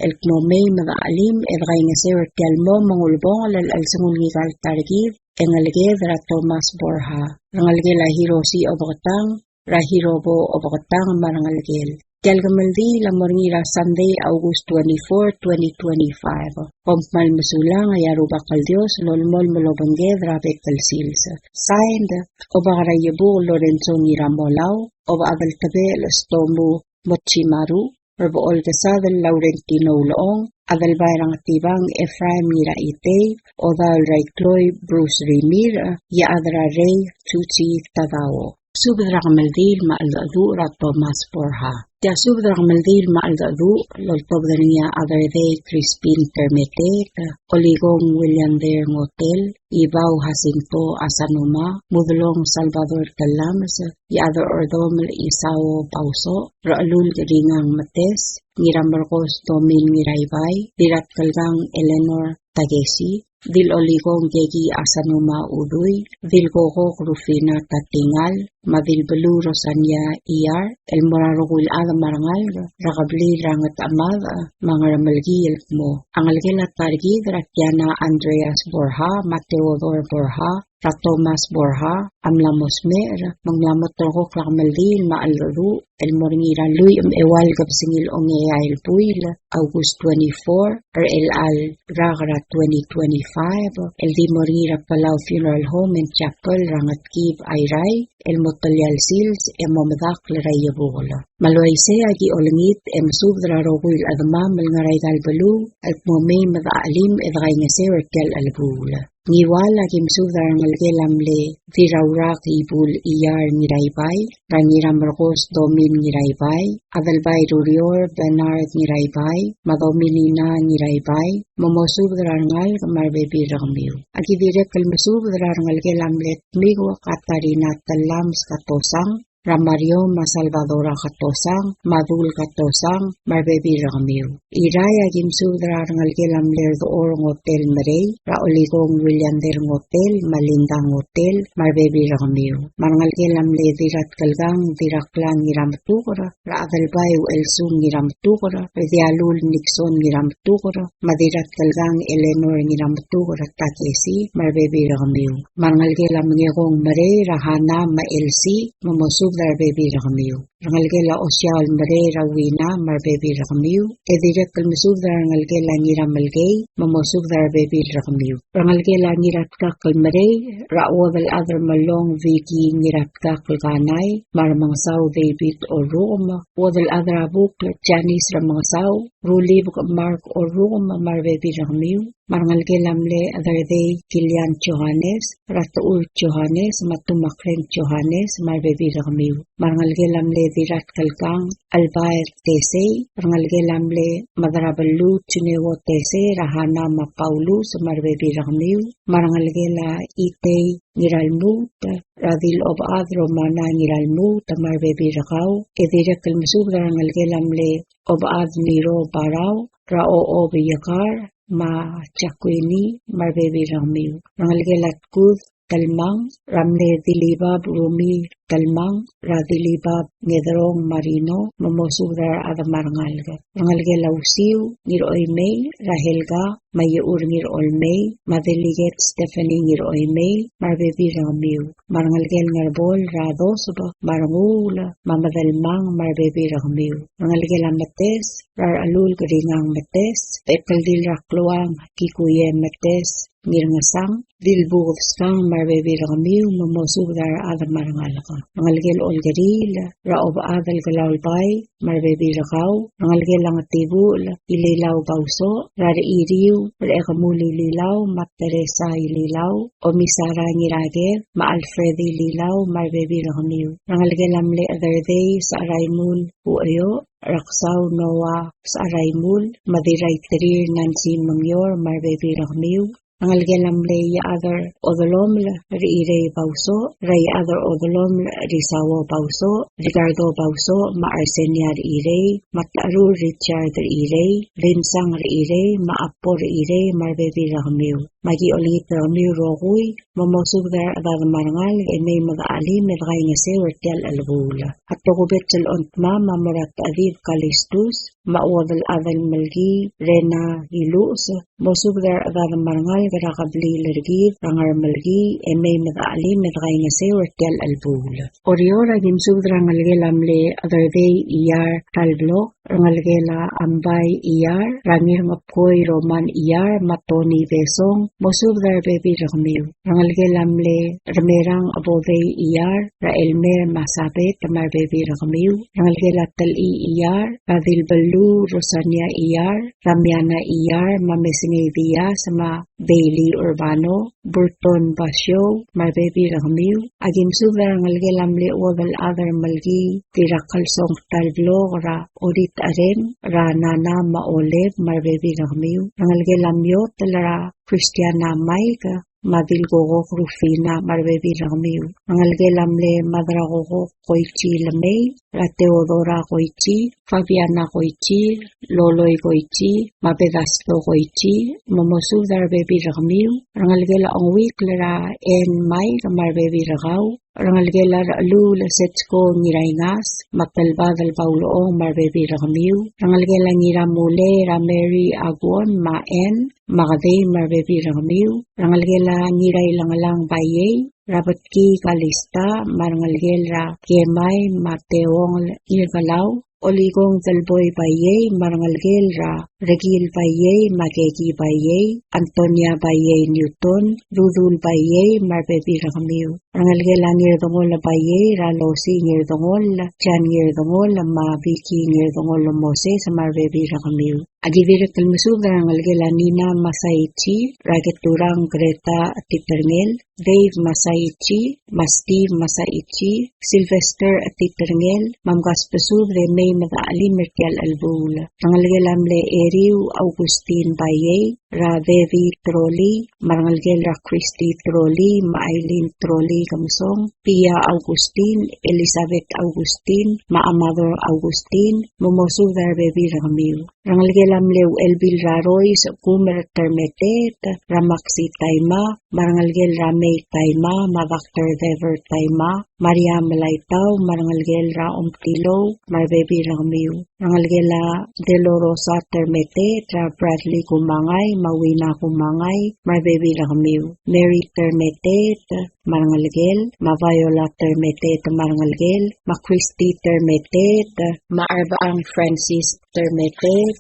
el kmo mei me dechelim e dekaingeseu er tia el mo me ng ulebongel el chelsengul ngika el ta er kid, e ngeleked er a Thomas Borja. Rengelekel a Hiroshi Obeketang, er a Hirobo Obeketang me a rengelekel. Tia el kemeldiil a mo er ngii er a Sunday, August twenty-four, twenty twenty-five. Kom kmal mesulang, e a Rubak el Dios a lolemolem el obengked er a bek el sils. Signed, Obak er a Iebukel Lorenzo Ngiramolau, Obak Adeltebechel Stomu Mochimaru, Rebechol Kesadel Laurentino Ulechong, Adelbai er a Ngetibang Ephraim Ngiraitei, Odaol er a Ikloi Bruce Rimirch, e a Chad er a Rei Chuchi Tadao. Subed er a kemeldiil me a cheldecheduch er a Thomas Borja. Tia subed er a kemeldiil me a cheldecheduch el oltobed er ngii a Chad er a Dei Crispin Termeteet, Olikong William Der Ngotel, Ibau Jacinto Asanuma, Mudelong Salvador Tellames, e a Chad er a Ordomel Isao Bausoch, Rechelulk Ringang Metes, Ngiramerkos Domin Ngiraibai, Dirratkelkang Eleanor Takesi, Dil Olikong Keki Asanuma Udui, Dil Kokok Rufina Tatingal, me a Dil Beluu Rosania Iyar, el mo er a rokui el chad me a rengalek er a kebliil er a Ngetechemad me a Ngermelkii el kmo a ngelekel a ta er kid er a Tiana Andreas Borja, me a Theodore Borja, er a Thomas Borja, a mla mo smecher, me ng mla mo terrekokl a kemeldiil me a cheldecheduch el mo er ngii er a lluich me a eua el kebesengil a ongeai el buil, August twenty-four, er chelecha el rak er a twenty twenty-five, el di mo er ngii er a Palau Funeral Home and Chapel er a Ngetkib, Airai, el mo telia el sils e mo medakl er a Iebukel. Me a le uaisei a ki olengit e mesubed er a rokui el chedemam el ngar er aika el beluu el kmo mei me dechelim e dekaingeseu er tia el chelebuul. Ngiual a ki mesubed er a rengelekel a mle Dirraurak Ibul Iyar Ngiraibai, er a Ngiramerkos Domin Ngiraibai, Adelbai Rurior Bernard Ngiraibai, me a Dominina Ngiraibai, me mosubed er a rengalek me a rebebil er kemiu. A ki dirrek el mesubed er a rengelekel a mle Tmiko Katarina Tellames Katosang, er a Mario me a Salvador Katosang, me a Dul Katosang, me a rebebil er kemiu. Irrai a ki mesubed er a rengelekel a mle Rdechor Ngotel Merei, er a Olikong William Der Ngotel, me a Linda Ngotel, me a rebebil er kemiu. Me a rengelekel a mle Dirratkelkang, Dirraklang Ngirametuker, er a Adelbai Uchelsung Ngirametuker, er a Dialul Nixon Ngirametuker, me a Dirratkelkang Eleanor Ngirametuker Takesi, me a rebebil er kemiu. Me a rengelekel a Mengekong Merei, er a Hana me a Elsie, me mosubed er a rebebil er kemiu. Rengelekel a Osiaol Merei, er a Wina, me a rebebil er kemiu. E dirrek el mesubed er a rengelekel a Ngiramelkei, me mosubed er a rebebil er kemiu. Rengelekel a Ngiratkakl Merei, er a Uodelchad er a Melong Vicky Ngiratkakl Kanai, me a Remengesau David Orrukem, Uodelchad er a Bukl Janice Remengesau, Rulibek Mark Orrukem, me a rebebil er kemiu. Me a rengelekel a mle Chad er a Dei Kilian Johannes, er a Techur Johannes, me a Tumakreng Johannes, me a rebebil er kemiu. Me a rengelekel a mle Dirratkelkang Albaet Tesei, rengelekel a mle Madrabeluu Juneo Tesei, er a Hana me a Paulus, me a rebebil er kemiu. Me a rengelekel a Itei Ngiralmuut, er a Dil Obechad Romana Ngiralmuut, me a rebebil er kau. E dirrek el mesubed er a rengelekel a mle Obechad Niro Barau, er a Ochob Iekar, me a Jakwini, me a rebebil er kemiu. Rengelekel a Tkud Telmang, er a mle Dilibab Rumi Telmang, er a Dilibab Ngederong Marino, me mosubed er a rechad me a rengalek. Rengelekel a Usiu Ngiroimei, er a Helga, me a Iechur Ngirolmei, me a Delegate Stephanie Ngiroimei, me a rebebil er kemiu. Me a rengelekel Ngerbol, er a Doseb, me a Renguul, me a Medelmang, me a rebebil er kemiu. Rengelekel a Metes, er a Rechelulk Ringang Metes, Bekeldil er a Kluang Kikuie Metes, Ngirngesang, Dilbuked Skang, me a rebebil er kemiu, me mosubed er a rechad me a rengalek. Rengelekel Olkeriil, er a Obechad el Kelaulbai, me a rebebil er kau. Rengelekel a Ngetibuchel Ililau Bausoch, er a Rechiriu, er a Ekemul Ililau, me a Teresa Ililau, Omisara Ngiraked, me a Alfred Ililau, me a rebebil er kemiu. Rengelekel a mle Chad er a Dei Secheraimul Ucheoch, er a Ksau Noah Secheraimul, me a Dirraiterir Nancy Mengior, me a rebebil er kemiu. Rengelekel a mle Iechad er Odelomel Rechirei Bausoch, er a Iechad er Odelomel Risao Bausoch, Ricardo Bausoch, me a Arsenia Rechirei, me a Techerur Richard Rechirei, Vincent Rechirei, me a Appo Rechirei, me a rebebil er kemiu. Me a ki olengit er kemiu el rokui, me mosubed er a rechedad me a rengalek, e mei me dechelim e dekaingeseu er tia el chelebuul. A tokubets el ongtemam a mo er a Techedib Kalistus, me a Uodelchad el Melkii Rena Iluches, mosubed er a rechedad me a rengalek, er a kebliil er kid er a Ngermelkii, e mei me dechelim e dekaingeseu er tia el chelebuul. Oreor, aki mesubed er a rengelekel a mle Chederdei Iyar Talblok, rengelekel a Ambai Iyar, er a Ngirngepkoi Roman Iyar, me a Tony Besong, mosubed er a rebebil er kemiu. Rengelekel a mle Remerang Obodei Iyar, er a Elmer me a Sabet me a rebebil er kemiu. Rengelekel a Telii Iyar, er a Dilbeluu Rosania Iyar, er a Miana Iyar, me a Mesengei Diaz, me a Bailey Urbano, Burton Basio, me a rebebil er kemiu. Aki mesubed er a rengelekel a mle Uodelchad er Melkii, Dirraklsong Talblok, er a Orit Arem, er a Nana me a Oleb, me a rebebil er kemiu. Rengelekel a Miotel, er a Christiana Mike, me a Dilkokok Rufina, me a rebebil er kemiu. Rengelekel a mle Madrakokok Koichi Lemei, er a Theodora Koichi, Fabiana Koichi, Loloi Koichi, me a Pedasto Koichi, me mosubed er a rebebil er kemiu. Rengelekel a Ongwikl, er a En Mike, me a rebebil er kau. Rengelekel a Rechelul Setsko Ngiraingas, me a Telbadel Paulong, me a rebebil er kemiu. Rengelekel a Ngiramulei, er a Mary Aguon, me a En, me a Kedei, me a rebebil er kemiu. Rengelekel a Ngirailengelang Baiei, er a Betkii Kalista, me a rengelekel er a Kemai, me a Teongel Ngirkelau. Olikong Delboi Baiei, me a rengelekel er a Rekil Baiei, me a Keki Baiei, Antonia Baiei Newton, Rudul Baiei, me a rebebil er kemiu. Rengelekel a Ngirdengol Baiei, er a Losi Ngirdengol, Jan Ngirdengol, me a Vicky Ngirdengol Moses, me a rebebil er kemiu. Aki dirrek el mesubed er a rengelekel a Nina Masaichi, er a Keturang Greta Titerngel, Dave Masaichi, me a Steve Masaichi, Sylvester Titerngel, me mkasbesubed e mei me dechelim er tia el chelebuul. Rengelekel a mle Eriu Augustin Baiei, er a Debbie Troli, me a rengelekel er a Christy Troli, me a Aileen Troli Kemesong, Pia Augustin, Elizabeth Augustin, me a Amador Augustin, me mosubed er a rebebil er kemiu. Rengelekel a mle Uchelbil er a Rois, Kumer Termeteet, er a Maxi Taima, me a rengelekel er a Mei Taima, me a Doctor Dever Taima, Maria Melaitau, me a rengelekel er a Omtilou, me a rebebil er kemiu. Rengelekel a Delorosa Termeteet, er a Bradley Kumangai, me a Wina Kumangai, me a rebebil er kemiu. Mary Termeteet, me a rengelekel, me a Viola Termeteet, me a rengelekel, me a Christy Termeteet, me a Arbang Francis Termeteet,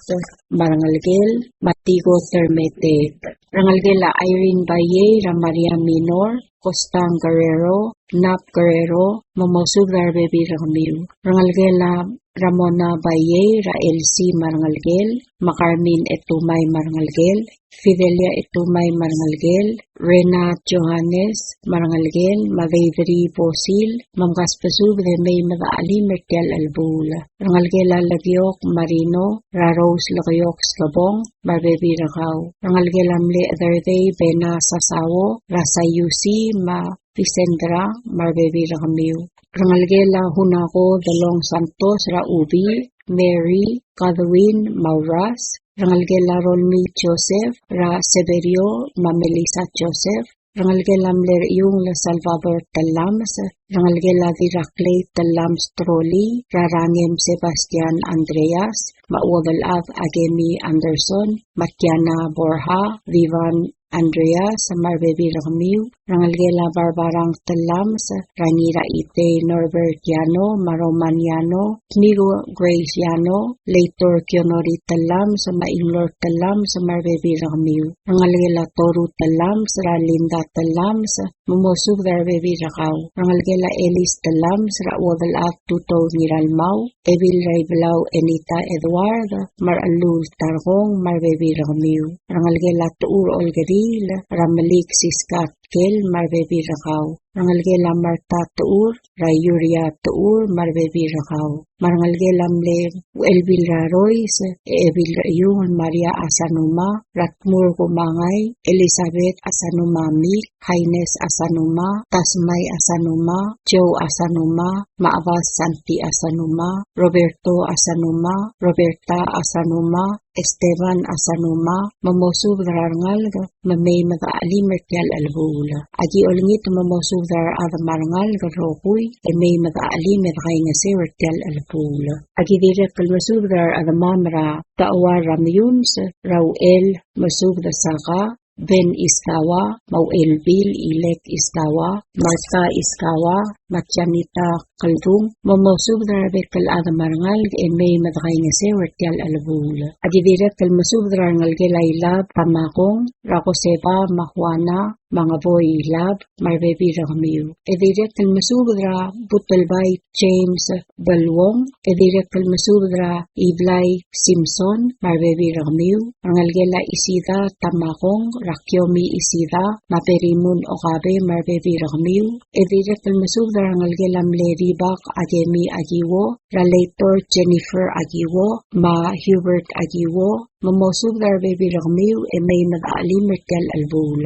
me a rengelekel, me a Tigo Termeteet. Rengelekel a Irene Baiei, er a Maria Minor, Costang Guerrero, Nap Guerrero, me mosubed er a rebebil er kemiu. Rengelekel a Ramona Baiei, er a Elsie me a rengelekel, me a Carmen Etumai me a rengelekel, Fidelia Etumai me a rengelekel, Rena Johannes me a rengelekel, me a Deidri Bosil, me mkasbesubed e mei me dechelim er tia el chelebuul. Rengelekel a Lekiok Marino, er a Rose Lekiok Skebong, me a rebebil er kau. Rengelekel a mle Chederdei Bena Sasao, er a Sayusi, me a Vicendra, me a rebebil er kemiu. Rengelekel a Hunako Delong Santos, er a Ubi, Mary, Catherine, me a Uras. Rengelekel a Rolmi Joseph, er a Severio, me a Melissa Joseph. Rengelekel a mle Iungel Salvador Telames. Rengelekel a Diraklei Telames Troli, er a Rangem Sebastian Andreas, me a Uodelchad Akemi Anderson, me a Tiana Borja, Vivan Andreas, me a rebebil er kemiu. Rengelekel a Barbarang Telames, er a Ngiraitei Norbert Yano, me a Roman Yano, Tmigo Grace Yano, Leitor Kionori Telames, me a Inglor Telames, me a rebebil er kemiu. Rengelekel a Toru Telames, er a Linda Telames, me mosubed er a rebebil er kau. Rengelekel a Elis Telames, er a Uodelchad Tutou Ngiralmau, Ebil er a Ibelau Enita Edward, me a Rechelul Tarkong, me a rebebil er kemiu. Rengelekel a Techur Olkeriil, er a Melik Siska Tkel, me a rebebil er kau. Rengelekel a Marta Techur, er a Yuria Techur, me a rebebil er kau. Me a rengelekel a mle Uchelbil er a Rois, Ebil er a Iungel Maria Asanuma, er a Tmur Kumangai, Elizabeth Asanuma Mik, Haines Asanuma, Tasmai Asanuma, Joe Asanuma, me a Abas Santi Asanuma, Roberto Asanuma, Roberta Asanuma, Esteban Asanuma, me mosubed er a rengalek, me mei me dechelim er tia el chelebuul. Aki olengit me mosubed er a rechad me a rengalek el rokui, e mei me dechelim e dekaingeseu er tia el chelebuul. Aki dirrek el mesubed er a rechedemam er a Tauar er a Meyuns, er a Uchel, mesubed er a Saka, Ben Iskawa, me a Uchelbil Ilek Iskawa, Martha Iskawa, me a Janita Keldung, me mosubed er a rebek el chad me a rengalek e mei me dekaingeseu er tia el chelebuul. A ki dirrek el mesubed er a rengelekel a Ilab Tamakong, er a Koseba me a Juana, me a Ngeboi Ilab, me a rebebil er kemiu. E dirrek el mesubed er a Butelbai James Beluong, e dirrek el mesubed er a Iblai Simpson, me a rebebil er kemiu, rengelekel a Isida Tamakong, er a Kiomi Isida, me a Berimun Okabe, me a rebebil er kemiu, e dirrek el mesubed er a rengelekel a mle Ribak Akemi Akiwo, er a Leitor Jennifer Akiwo, me a Hubert Akiwo, me mosubed er a rebebil er kemiu, e mei me dechelim er tia el chelebuul.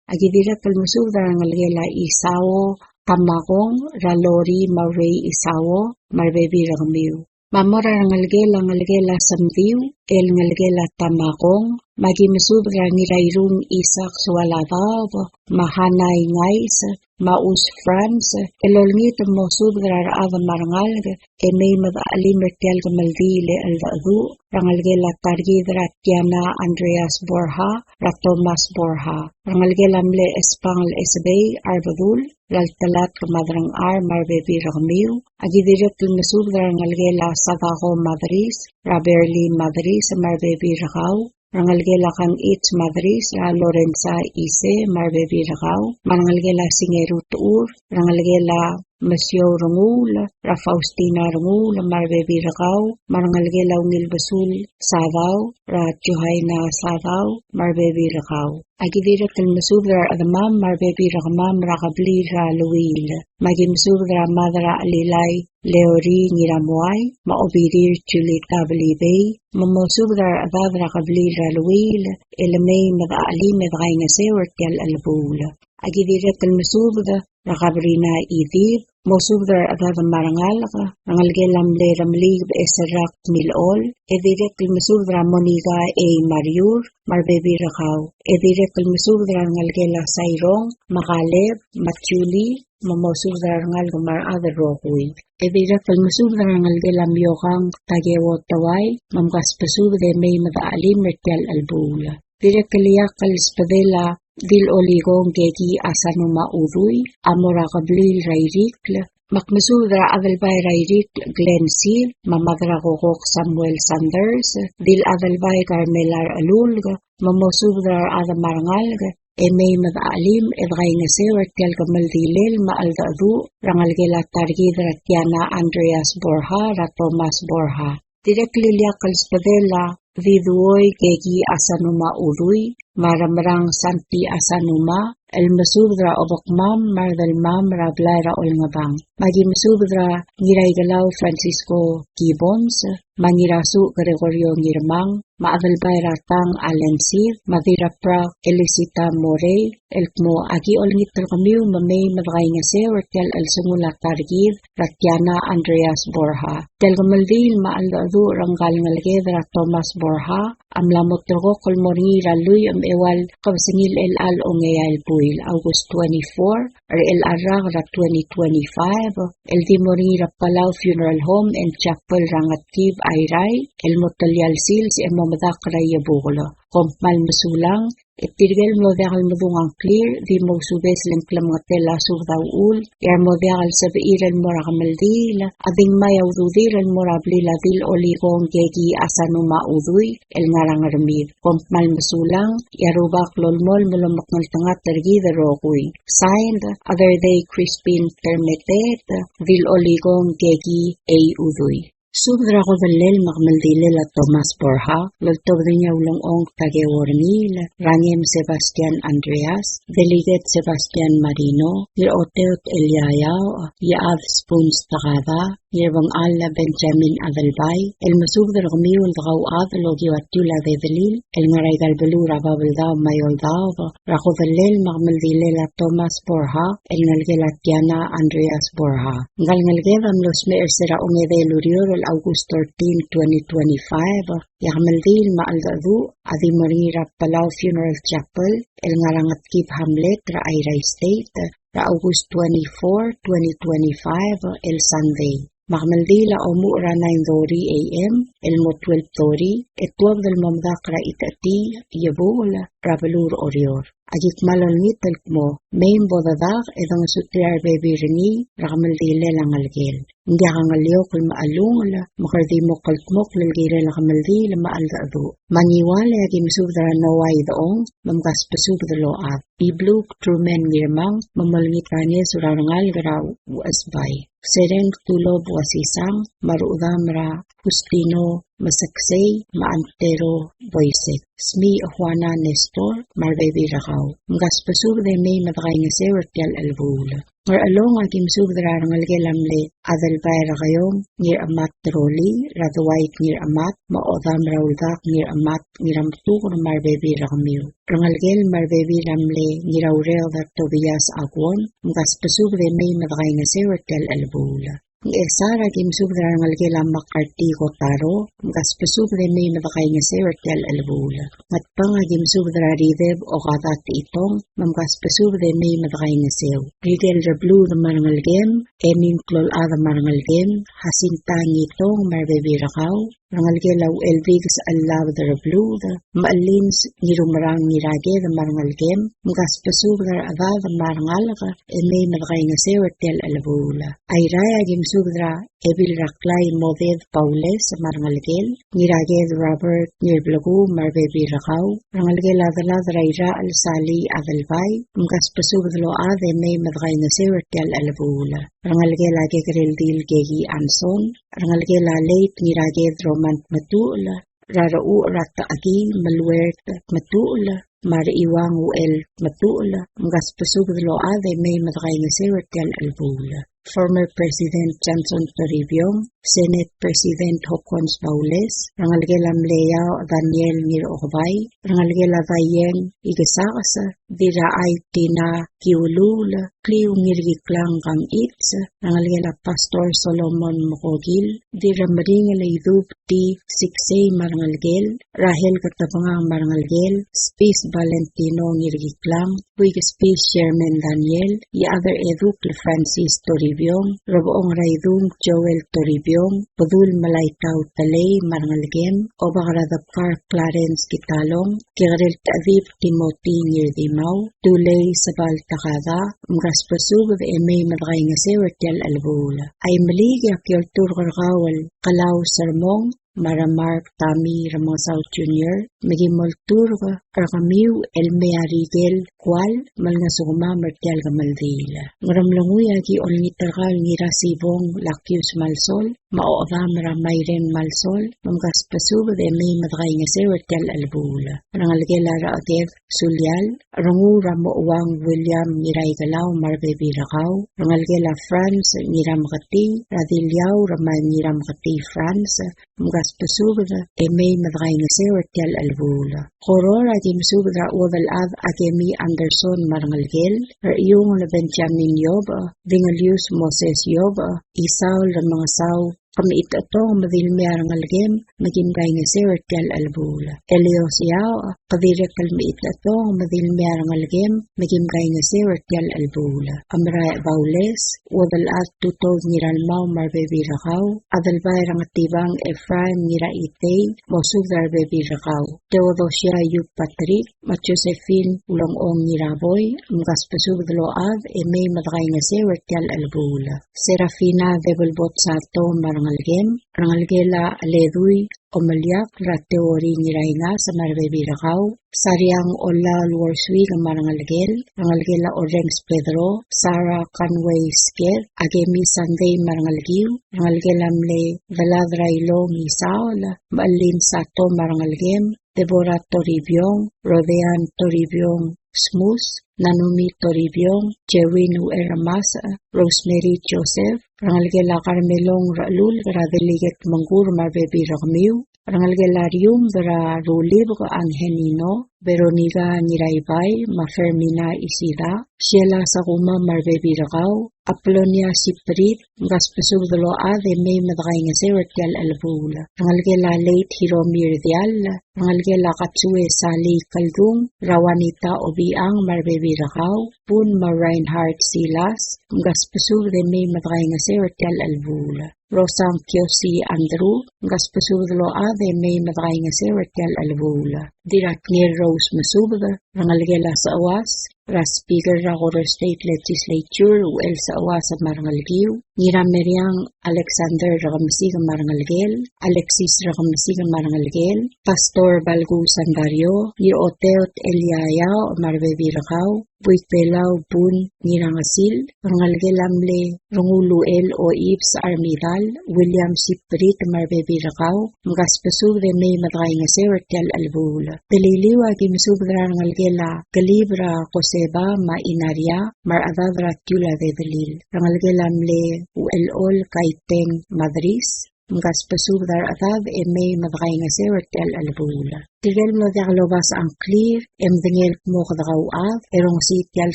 A ki dirrek el mesubed er a rengelekel a Isao Tamakong, er a Lori me a Rei Isao, me a rebebil er kemiu. Me a mo er a rengelekel a ngelekel a Semdiu, el ngelekel a Tamakong, me a ki mesubed er a Ngirairung Isak Sualadaob, me a Hana Ingais, me a Us Franz, el olengit el mosubed er a rechad me a rengalek, e mei me dechelim er tia el kemeldiil e cheldecheduch, er a ngelekel a ta er kid er a Tiana Andreas Borja, er a Thomas Borja. Er a ngelekel a mle Espangel Esebei Arbedul, er a Ltelatk me a Derengchar me a rebebil er kemiu. A ki dirrek el mesubed er a rengelekel a Sadako Madris, er a Berlin Madris me a rebebil er kau. Er a ngelekel a Kangich Madris, er a Lorenza Ise me a rebebil er kau. Me a rengelekel a Singeru Techur, er a ngelekel a Mesiou Renguul, er a Faustina Renguul me a rebebil er kau. Me a rengelekel a Ungilbesul Sadau, er a Johaina Sadau me a rebebil er kau. A ki dirrek el mesubed er a rechedemam me a rebebil er kemam er a kebliil er a Luil. Me a ki mesubed er a Mad er a Chelilai Leori Ngiramoai, me a Obirir Julita Belibei, me mosubed er a rechedad er a kebliil er a Luil, el mei me dechelim e dekaingeseu er tia el chelebuul. A ki dirrek el mesubed er a Kabrina Idib, mosubed er a rechedad me a rengalek, er a ngelekel a mle Remeliik Becheserrak Milechol, e dirrek el mesubed er a Monica A. Mariur, me a rebebil er kau, e dirrek el mesubed er a rengelekel a Sairong, me a Kaleb, me a Julie, me mosubed er a rengalek me a rechad el rokui. E dirrek el mesubed er a rengelekel a Miokang Takeo Towai, me mkasbesubed e mei me dechelim er tia el chelebuul. Dirrek el ileakl el sbedel a Dil Olikong Keki Asanuma Udui, a mo er a kebliil er a Irikl, me ak mesubed er a Adelbai er a Irikl Glenn Seid, me a Mad er a Kokok Samuel Sanders, Dil Adelbai Carmela Rechelulk, me mosubed er a rechad me a rengalek, e mei me dechelim e dekaingeseu er tia el kemeldilel me a cheldecheduch er a ngelekel a ta er kid er a Tiana Andreas Borja, er a Thomas Borja. Dirrek el ileakl el sbedel a Diduoi Keki Asanuma Udui, me a Remerang Santi Asanuma, el mesubed er a obekmam me a redelmam er a blai er a Olngebang. Me a ki mesubed er a Ngiraikelau Francisco Gibbons, me a Ngirasuch Gregorio Ngirmang, me a Adelbai er a Tang Allen Seid, me a Dirraprak Elisita Morei, el kmo a ki olengit er kemiu me mei me dekaingeseu er tia el chelsengul a ta er kid er a Tiana Andreas Borja. Tia el kemeldiil me a cheldecheduch er ngka el ngeleked er a Thomas Borja a mla mo ulterekokl el mo er ngii er a lluich me a eua el kebesengil er chelecha el ongeai el buil, August twenty-four, er chelecha el rak er a twenty twenty-five, el di mo er ngii er a Palau Funeral Home and Chapel er a Ngetkib, Airai, el mo telia el sils e mo medakl er a Iebukel. Kom kmal mesulang, e tirke el mlo diak el medung a ngklir, di mousubes le ng klemengetel a subed a uchul, e a remo diak el sebechir el mo er a kemeldiil a di ngmai a ududir el mo er a blil a Dil Olikong Keki Asanuma Udui el ngar er a Ngermid. Kom kmal mesulang, e a Rubak lolemolem el omekngeltengat er kid el rokui. Signed, Other Day Crispin Termeteet, Dil Olikong Keki A. Udui. Subed er a kodellel me a kemeldilel a Thomas Borja, el oltobed er ngii a Ulengchong Takeo Rengiil, er a Ngem Sebastian Andreas, Delegate Sebastian Marino, Ngiraoteot Elia Iaoch, Iechad Spuns Takada, Ngirbengchall Benjamin Adelbai, el mesubed er kemiu el dekauchad el okiu a tiul a dedelil el ngar er aika el beluu er a Babeldaob me a Eouldaob, er a kodellel me a kemeldilel a Thomas Borja, el ngelekel a Tiana Andreas Borja. Ngka el ngeleked a mlo smecher er se er a ongedei el ureor el August thirteen, twenty twenty-five, e a kemeldiil me a cheldecheduch a di mo er ngii er a Palau Funeral Chapel, el ngar er a Ngetkib Hamlet er a Airai State, er a August twenty-four, twenty twenty-five, el Sunday. Me a kemeldiil a omuchel er a nine thirty A M el mo twelve thirty, e tuobed el mo medakl er a Itechetii, Iebukel, er a beluu er Oreor. Aki kmal olengit el kmo, mei me bo dedak e dengesuterir a rebebil er ngii er a kemeldilel a ngelekel. Ng diak a ngeliokl me a chelungel, me kede di mo kldmokl el kirel a kemeldiil me a cheldecheduch. Me a Ngiwal e aki mesubed er a Noah Idechong, me mkasbesubed el ochad. Ibluk Truman Ngirmang, me molengit er a ngeso er a rengalek er a Uchesbai. Sereng Tulob Uasisang, me a rechedam er a Justino Meseksei, me a Antero Boisek. Smiich Juana Nestor, me a rebebil er kau. Mkasbesubed e mei me dekaingeseu er tia el chelebuul. Ngerchelong aki mesubed er a rengelekel a mle Adelbai er a Kaiong, Ngiramat Roli, er a Dwight Ngiramat, me a Odam er a Uldak Ngiramat, Ngiramtuker me a rebebil er kemiu. Rengelekel me a rebebil er a mle Ngiraureked a Tobias Aguon, mkasbesubed e mei me dekaingeseu er tia el chelebuul. Ngchesar aki mesubed er a rengelekel a Makarti Kotaro, mkasbesubed e mei me dekaingeseu er tia el chelebuul. Ngatpang aki mesubed er a Rideb Okada Techitong, me mkasbesubed e mei me dekaingeseu. Ridel Rebluud me a rengelekem, Emin Klolchad me a rengelekem, Jacinta Ngitong me a rebebil er kau, rengelekel a Uchelbik Sechelabed Rebluud, me a Lins Ngirumerang Ngiraked me a rengelekem, mkasbesubed er a rechedad me a rengalek, e mei me dekaingeseu er tia el chelebuul. Airai aki mesubed er a Ebil er a Klai Moded Paules me a rengelekel, Ngiraked Robert Ngirblekuu me a rebebil er kau, rengelekel a delad er a Irachel Sali Adelbai, mkasbesubed el ochad e mei me dekaingeseu er tia el chelebuul. Rengelekel a Kekerel Dil Keki Anson, rengelekel a Leit Ngiraked Roman Tmetuchl, er a Rechucher er a Techekii Meluert Tmetuchl, me a Rechiuang Uchel Tmetuchl, mkasbesubed el ochad e mei me dekaingeseu er tia el chelebuul. Former President Johnson Toribiong, Senate President Hokkons Baules, rengelekel a mle Iaoch Daniel Ngirokebai, rengelekel a Daieng Ikesakes, Dirrachai Tina Kiuluul, Kliu Ngirkiklang Kangichi, rengelekel a Pastor Solomon Mekokil, Dirremeringel Idub T. Siksei me a rengelekel, Rahel Ketebengang me a rengelekel, Spis Valentino Ngirkiklang, Buik Spis Sherman Daniel, Iechad er a Edukl Francis Toribiong, Rebechong er a Idung Joel Toribiong, Bedul Melaitau Telei me a rengelekem, Obak er a Debkar Clarence Kitalong, Kekerel Techedib Timothy Ngirdimau, Tulei Sebal Takada, mkasbesubed e mei me dekaingeseu er tia el chelebuul. Aimeliik e aki olturk er kau el Kelau Sermong, me a Remark Tommy Remengesau Junior, me ki mo olturk er kemiu el mei a Rikel Kual, me lengesukemam er tia el kemeldiil. Ngeremlengui e aki olengit er kau el Ngirasibong Lakius Malsol, me a Ochedam er a Mairen Malsol, me mkasbesubed e mei me dekaingeseu er tia el chelebuul. Rengelekel a Rechedeb Sulial, Renguul er a Mochouang William Ngiraikelau me a rebebil er kau, rengelekel a Franz Ngirameketii, er a Diliaur me a Ngirameketii Franz, mkasbesubed e mei me dekaingeseu er tia el chelebuul. Koror aki mesubed er a Uodelchad Akemi Anderson me a rengelekel, Rechiungel Benjamin Iobech, Dingelius Moses Iobech, Isaul Remengesau, ke mechitechetong me di le mei a rengelekem, me kim kaingeseu er tia el chelebuul. Elios Iaoch, ke dirrek el mechitechetong me di le mei a rengelekem, me kim kaingeseu er tia el chelebuul. Amraech Baules, Uodelchad Tutou Ngiralmau me a rebebil er kau, Adelbai er a Ngetibang Ephraim Ngiraitei, mosubed er a rebebil er kau. Theodosia Iub Patrick, me a Josephine Ulengchong Ngiraboi, mkasbesubed el ochad e mei me dekaingeseu er tia el chelebuul. Serafina Debelbot Sato me a rengelekem, rengelekel a Ledui Omeliakl er a Teori Ngiraingas me a rebebil er kau, Sariang Ollaol Worswick me a rengelekel, rengelekel a Orrenges Pedro, Sarah Conway Sked, Akemi Sunday me a rengelekiu, rengelekel a mle Delad er a Ilong Isaol, me a Lynn Sato me a rengelekem, Deborah Toribiong, Rodean Toribiong Smus, Nanumi Toribiong, Jerwin Uermas, Rosemary Joseph, rengelekel a Carmelong Rechelulk er a Delegate Mengkur me a rebebil er kemiu, rengelekel a Rium er a Rulibek Angelino, Veronica Ngiraibai, me a Fermina Isida, Sheila Sakuma me a rebebil er kau, Apolonia Siprit, mkasbesubed el ochad e mei me dekaingeseu er tia el chelebuul. Rengelekel a Leit Hiromi Rdiall, rengelekel a Katsue Sali Keldung, er a Juanita Obichang me a rebebil er kau, Bun me a Reinhard Silas, mkasbesubed e mei me dekaingeseu er tia el chelebuul. Rosang Kiosi Andrew, mkasbesubed el ochad e mei me dekaingeseu er tia el chelebuul. Dirrek Ngirro Us mesubed er a rengelekel a Seuas, er a Speaker er a Koror State Legislature, Uchel Seuas me a rengelekiu, Ngirameriang Alexander Rekemesik me a rengelekel, Alexis Rekemesik me a rengelekel, Pastor Balku Sandario, Ngiroteot Elia Yao me a rebebil er kau, Buik Belau Bun Ngirangesil, rengelekel a mle Renguluchel Oibs Armidal, William Siprit me a rebebil er kau, mkasbesubed e mei me dekaingeseu er tia el chelebuul. Beliliou a ki mesubed er a rengelekel a Kelib er a Koseba me a Inaria, me a rechedad er a Tiul a Dedelil. Rengelekel a mle Uchelchol Kaiteng Madris, mkasbesubed a rechedad e mei me dekaingeseu er tia el chelebuul. Tirke el mlo diak lobasech a ngklir, e medengei el kmo kede kauchad, e rongesii tia el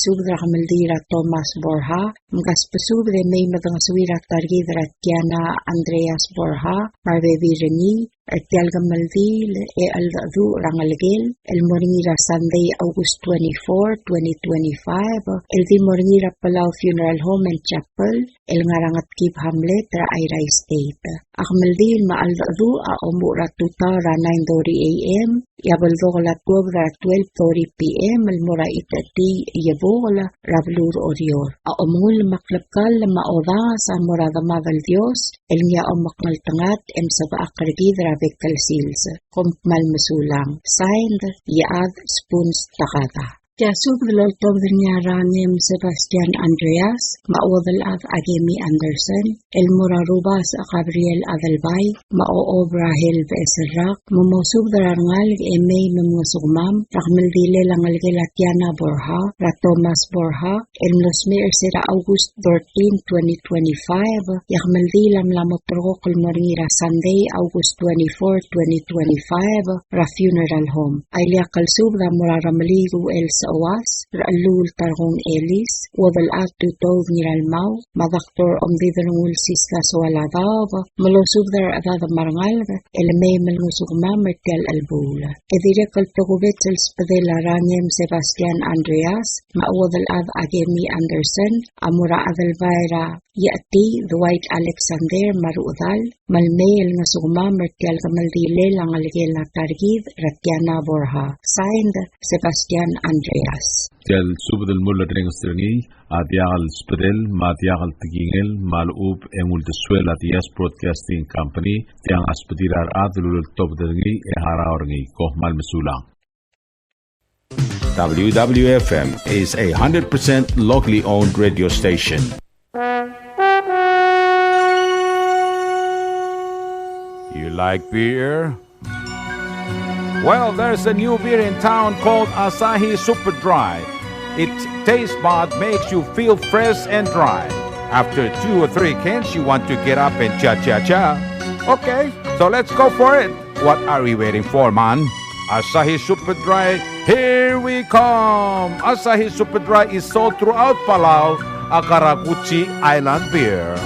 subed er a kemeldiil er a Thomas Borja, mkasbesubed e mei me dengesuir a ta er kid er a Tiana Andreas Borja, me a rebebil er ngii, er tia el kemeldiil e cheldecheduch er a ngelekel, el mo er ngii er a Sunday, August twenty-four, twenty twenty-five, el di mo er ngii er a Palau Funeral Home and Chapel, el ngar er a Ngetkib Hamlet er a Airai State. A kemeldiil me a cheldecheduch a omuchel er a tutau er a nine thirty A M, e a beldokel a tuobed er a twelve thirty P M el mo er a Itechetii Iebukel er a beluu er Oreor. A omengull me a klebkall me a odanges a mo er a Demad el Dios, el ngii a omekngeltengat e mesebechakl er kid er a bek el sils. Kom kmal mesulang. Signed, Iechad Spoons Takada. Tia subed el oltobed er ngii a Ranem Sebastian Andreas, me a Uodelchad Akemi Anderson, el mo er a Rubasech Gabriel Adelbai, me a Ochob Rahel Becheserrak, me mosubed er a rengalek e mei me mngesukemam er a kemeldilel a ngelekel a Tiana Borja, er a Thomas Borja, el mlo smecher er sel August thirteen, twenty twenty-five, e a kemeldiil a mla mo ulterekokl el mo er ngii er a Sunday, August twenty-four, twenty twenty-five, er a funeral home. A ileakl el subed a mo er a Remeliik Uchel Sechuas, Rechelluul Tarkong Elis, Uodelchad Tutoud Ngiralmau, me a Doctor Omdidelngul Sislas Ualadaob, me losubed er a rechedad me a rengalek, el mei me lngesukemam er tia el chelebuul. E dirrek el tokubets el subedel a Ranem Sebastian Andreas, me a Uodelchad Akemi Anderson, a mo er a Adelbai er a Iechetii Dwight Alexander me a rechedal, me le mei el ngesukemam er tia el kemeldilel a ngelekel a ta er kid er a Tiana Borja. Signed, Sebastian Andreas. Tia el subed el mulerrenges er ngii a diak el subedel me a diak el tekingel me a lechub e ng uldesuel a Diaz Broadcasting Company, tiang a subedir a rechad el uleltobed er ngii e harau er ngii. Kom kmal mesulang. W W F M is a hundred percent locally owned radio station. You like beer? Well, there's a new beer in town called Asahi Super Dry. Its taste bud makes you feel fresh and dry. After two or three cans, you want to get up and cha-cha-cha. Okay, so let's go for it. What are we waiting for, man? Asahi Super Dry, here we come! Asahi Super Dry is sold throughout Palau, a karakuchi island beer.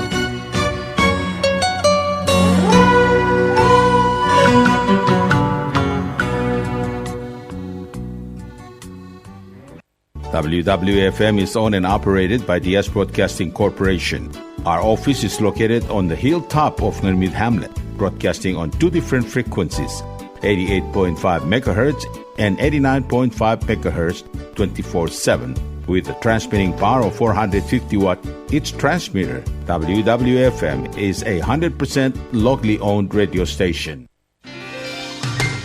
W W F M is owned and operated by Diaz Broadcasting Corporation. Our office is located on the hilltop of Ngermid Hamlet, broadcasting on two different frequencies, eighty-eight point five megahertz and eighty-nine point five megahertz, twenty-four seven, with a transmitting power of four hundred fifty watt each transmitter. W W F M is a hundred percent locally owned radio station.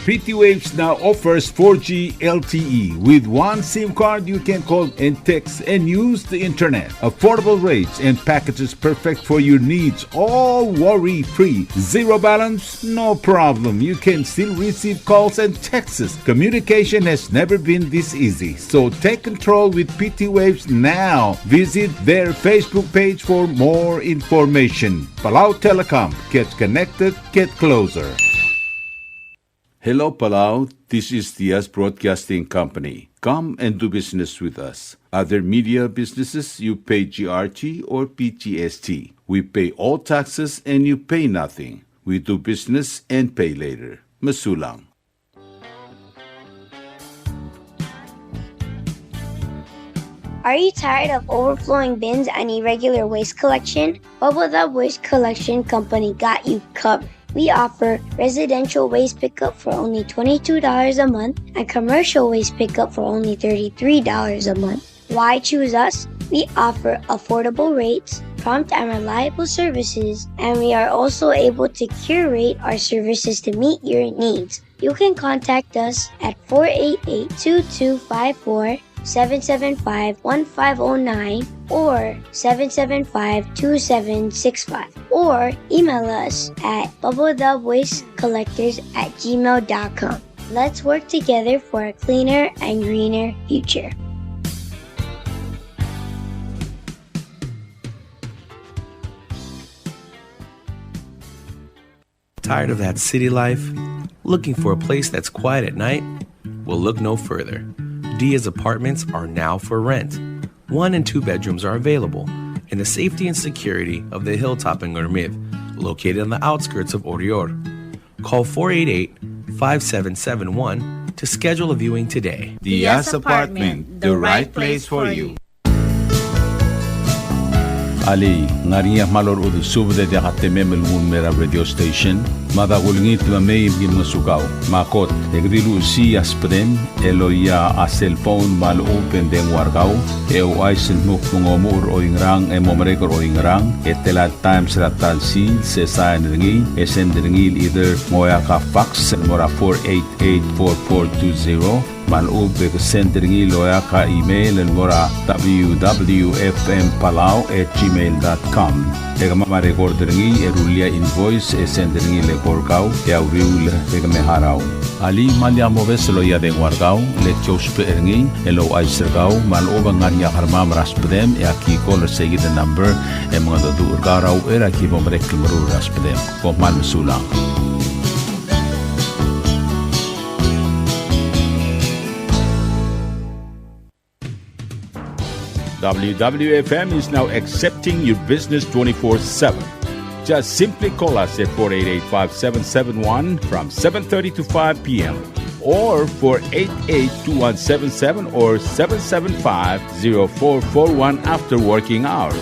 Pretty Waves now offers four G L T E. With one SIM card, you can call and text and use the internet. Affordable rates and packages perfect for your needs, all worry-free. Zero balance? No problem. You can still receive calls and texts. Communication has never been this easy. So take control with Pretty Waves now. Visit their Facebook page for more information. Palau Telecom. Get connected. Get closer. Hello, Palau. This is Diaz Broadcasting Company. Come and do business with us. Other media businesses, you pay G R T or P G S T. We pay all taxes and you pay nothing. We do business and pay later. Mesulang. Are you tired of overflowing bins and irregular waste collection? Bubble Dub Waste Collection Company got you covered. We offer residential waste pickup for only twenty-two dollars a month and commercial waste pickup for only thirty-three dollars a month. Why choose us? We offer affordable rates, prompt and reliable services, and we are also able to curate our services to meet your needs. You can contact us at four eight eight, two two five four, seven seven five, one five oh nine or seven seven five, two seven six five, or email us at bubble dub waste collectors at gmail dot com. Let's work together for a cleaner and greener future. Tired of that city life? Looking for a place that's quiet at night? Well, look no further. Diaz Apartments are now for rent. One and two bedrooms are available in the safety and security of the hilltop in Ngermid, located on the outskirts of Oreor. Call four eight eight, five seven seven one to schedule a viewing today. Diaz Apartment, the right place for you. Alii, ng ngar er ngii a kmal orechudel subed e diak a temem el nguu el mei er a radio station? Me a da kulengit me mei me ki ngosukau. Me a kot, e ke di luchesii a subedem el oia a cellphone me a lechub e ng dengua er kau, e ouchais el dmu kmo ng omuchel er oingerang e mo merek er oingerang, e tela el times er a ta el sils, e sain er ngii, e send er ngii el either ng oeak a fax el mo er a four eight eight four four two zero, me a lechub e ke send er ngii el oeak a email el mo er a W W F M Palau at gmail dot com. E kemam a record er ngii e rullii a invoice e send er ngii el eko er kau e a uriul e ke me harau. Alii, me lak mobes el oia dengua er kau, le ki ousbech er ngii el ouchais er kau me a lechub e ng ngar er ngii a kermam er a subedem e aki call er seikid el number e mengedecheduch er kau er a uchei er a ki bo merek el meruul er a subedem. Kom kmal mesulang. W W F M is now accepting your business twenty-four seven. Just simply call us at four eight eight, five seven seven one from seven thirty to five p m or four eight eight, two one seven seven or seven seven five, zero four four one after working hours.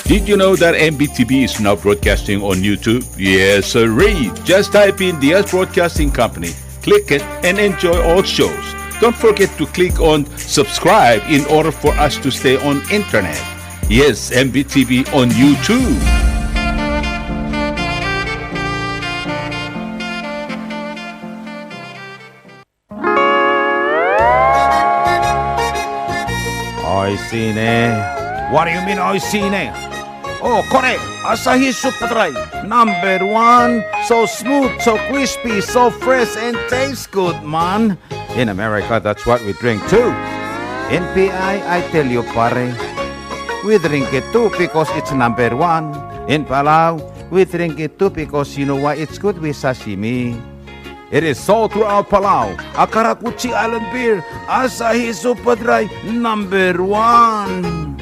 Did you know that M B T V is now broadcasting on YouTube? Yes, sirree. Just type in Diaz Broadcasting Company, click it, and enjoy all shows. Don't forget to click on subscribe in order for us to stay on internet. Yes, M B T V on YouTube. Oishii ne. What do you mean, oishii ne? Oh, kore, Asahi Super Dry, number one. So smooth, so crispy, so fresh, and tastes good, man. In America, that's what we drink too. In P I, I tell you, pare, we drink it too because it's number one. In Palau, we drink it too because you know why? It's good with sashimi. It is sold throughout Palau. A karakuchi island beer, Asahi Super Dry, number one.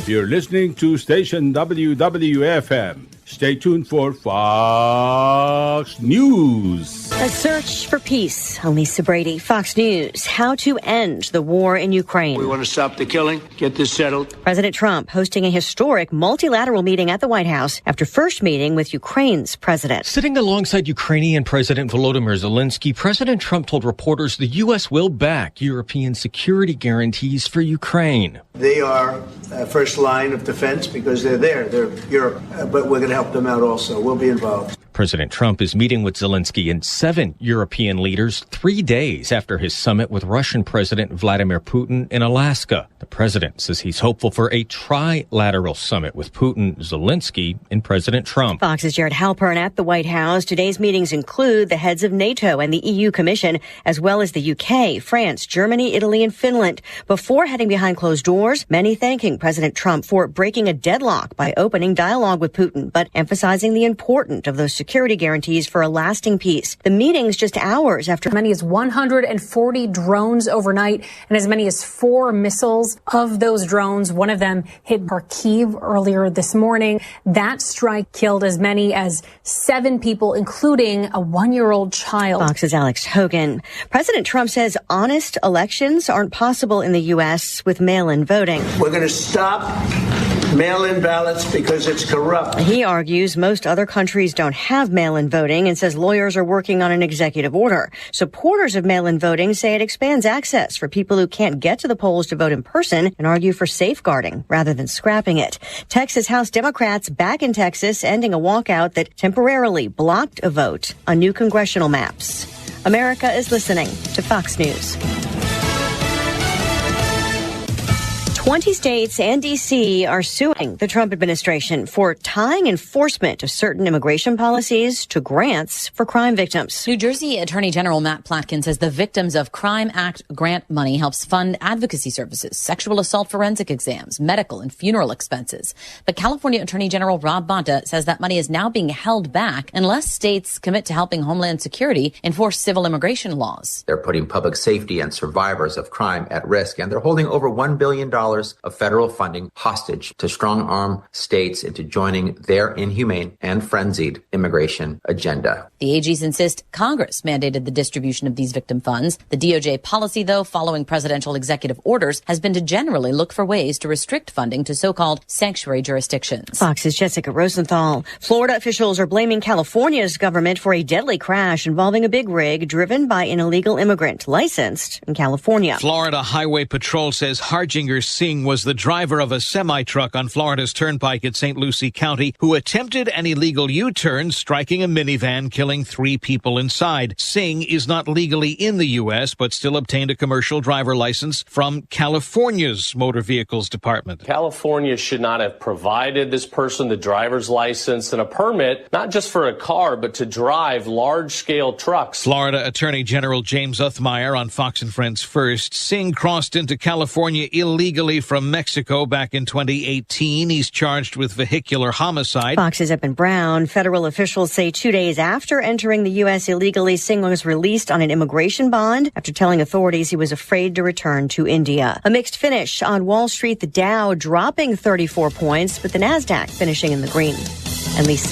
You're listening to station W W F M. Stay tuned for Fox News. A search for peace. I'm Lisa Brady, Fox News. How to end the war in Ukraine. We want to stop the killing, get this settled. President Trump hosting a historic multilateral meeting at the White House after first meeting with Ukraine's president. Sitting alongside Ukrainian President Volodymyr Zelensky, President Trump told reporters the U S will back European security guarantees for Ukraine. They are, uh, first line of defense because they're there. They're Europe, uh, but we're gonna help them out also. We'll be involved. President Trump is meeting with Zelensky and seven European leaders three days after his summit with Russian President Vladimir Putin in Alaska. The president says he's hopeful for a trilateral summit with Putin, Zelensky, and President Trump. Fox's Jared Halpern at the White House. Today's meetings include the heads of NATO and the E U Commission, as well as the U K, France, Germany, Italy, and Finland. Before heading behind closed doors, many thanking President Trump for breaking a deadlock by opening dialogue with Putin, but emphasizing the importance of those security guarantees for a lasting peace. The meeting's just hours after as many as one hundred forty drones overnight and as many as four missiles. Of those drones, one of them hit Kharkiv earlier this morning. That strike killed as many as seven people, including a one-year-old child. Fox's Alex Hogan. President Trump says honest elections aren't possible in the U S with mail-in voting. We're going to stop mail-in ballots because it's corrupt. He argues most other countries don't have mail-in voting and says lawyers are working on an executive order. Supporters of mail-in voting say it expands access for people who can't get to the polls to vote in person and argue for safeguarding rather than scrapping it. Texas House Democrats back in Texas, ending a walkout that temporarily blocked a vote on new congressional maps. America is listening to Fox News. Twenty states and D C are suing the Trump administration for tying enforcement of certain immigration policies to grants for crime victims. New Jersey Attorney General Matt Platkin says the Victims of Crime Act grant money helps fund advocacy services, sexual assault forensic exams, medical and funeral expenses. But California Attorney General Rob Bonta says that money is now being held back unless states commit to helping Homeland Security enforce civil immigration laws. They're putting public safety and survivors of crime at risk, and they're holding over one billion dollars of federal funding hostage to strong-arm states into joining their inhumane and frenzied immigration agenda. The A Gs insist Congress mandated the distribution of these victim funds. The D O J policy, though, following presidential executive orders, has been to generally look for ways to restrict funding to so-called sanctuary jurisdictions. Fox's Jessica Rosenthal. Florida officials are blaming California's government for a deadly crash involving a big rig driven by an illegal immigrant licensed in California. Florida Highway Patrol says Harjinder Singh was the driver of a semi-truck on Florida's Turnpike at Saint Lucie County who attempted an illegal U-turn, striking a minivan, killing three people inside. Singh is not legally in the U S, but still obtained a commercial driver license from California's Motor Vehicles Department. California should not have provided this person the driver's license and a permit, not just for a car, but to drive large-scale trucks. Florida Attorney General James Uthmeier on Fox and Friends First. Singh crossed into California illegally from Mexico back in twenty eighteen. He's charged with vehicular homicide. Fox's Eben Brown. Federal officials say two days after entering the U S illegally, Singh was released on an immigration bond after telling authorities he was afraid to return to India. A mixed finish on Wall Street, the Dow dropping thirty-four points, but the Nasdaq finishing in the green. I'm Lisa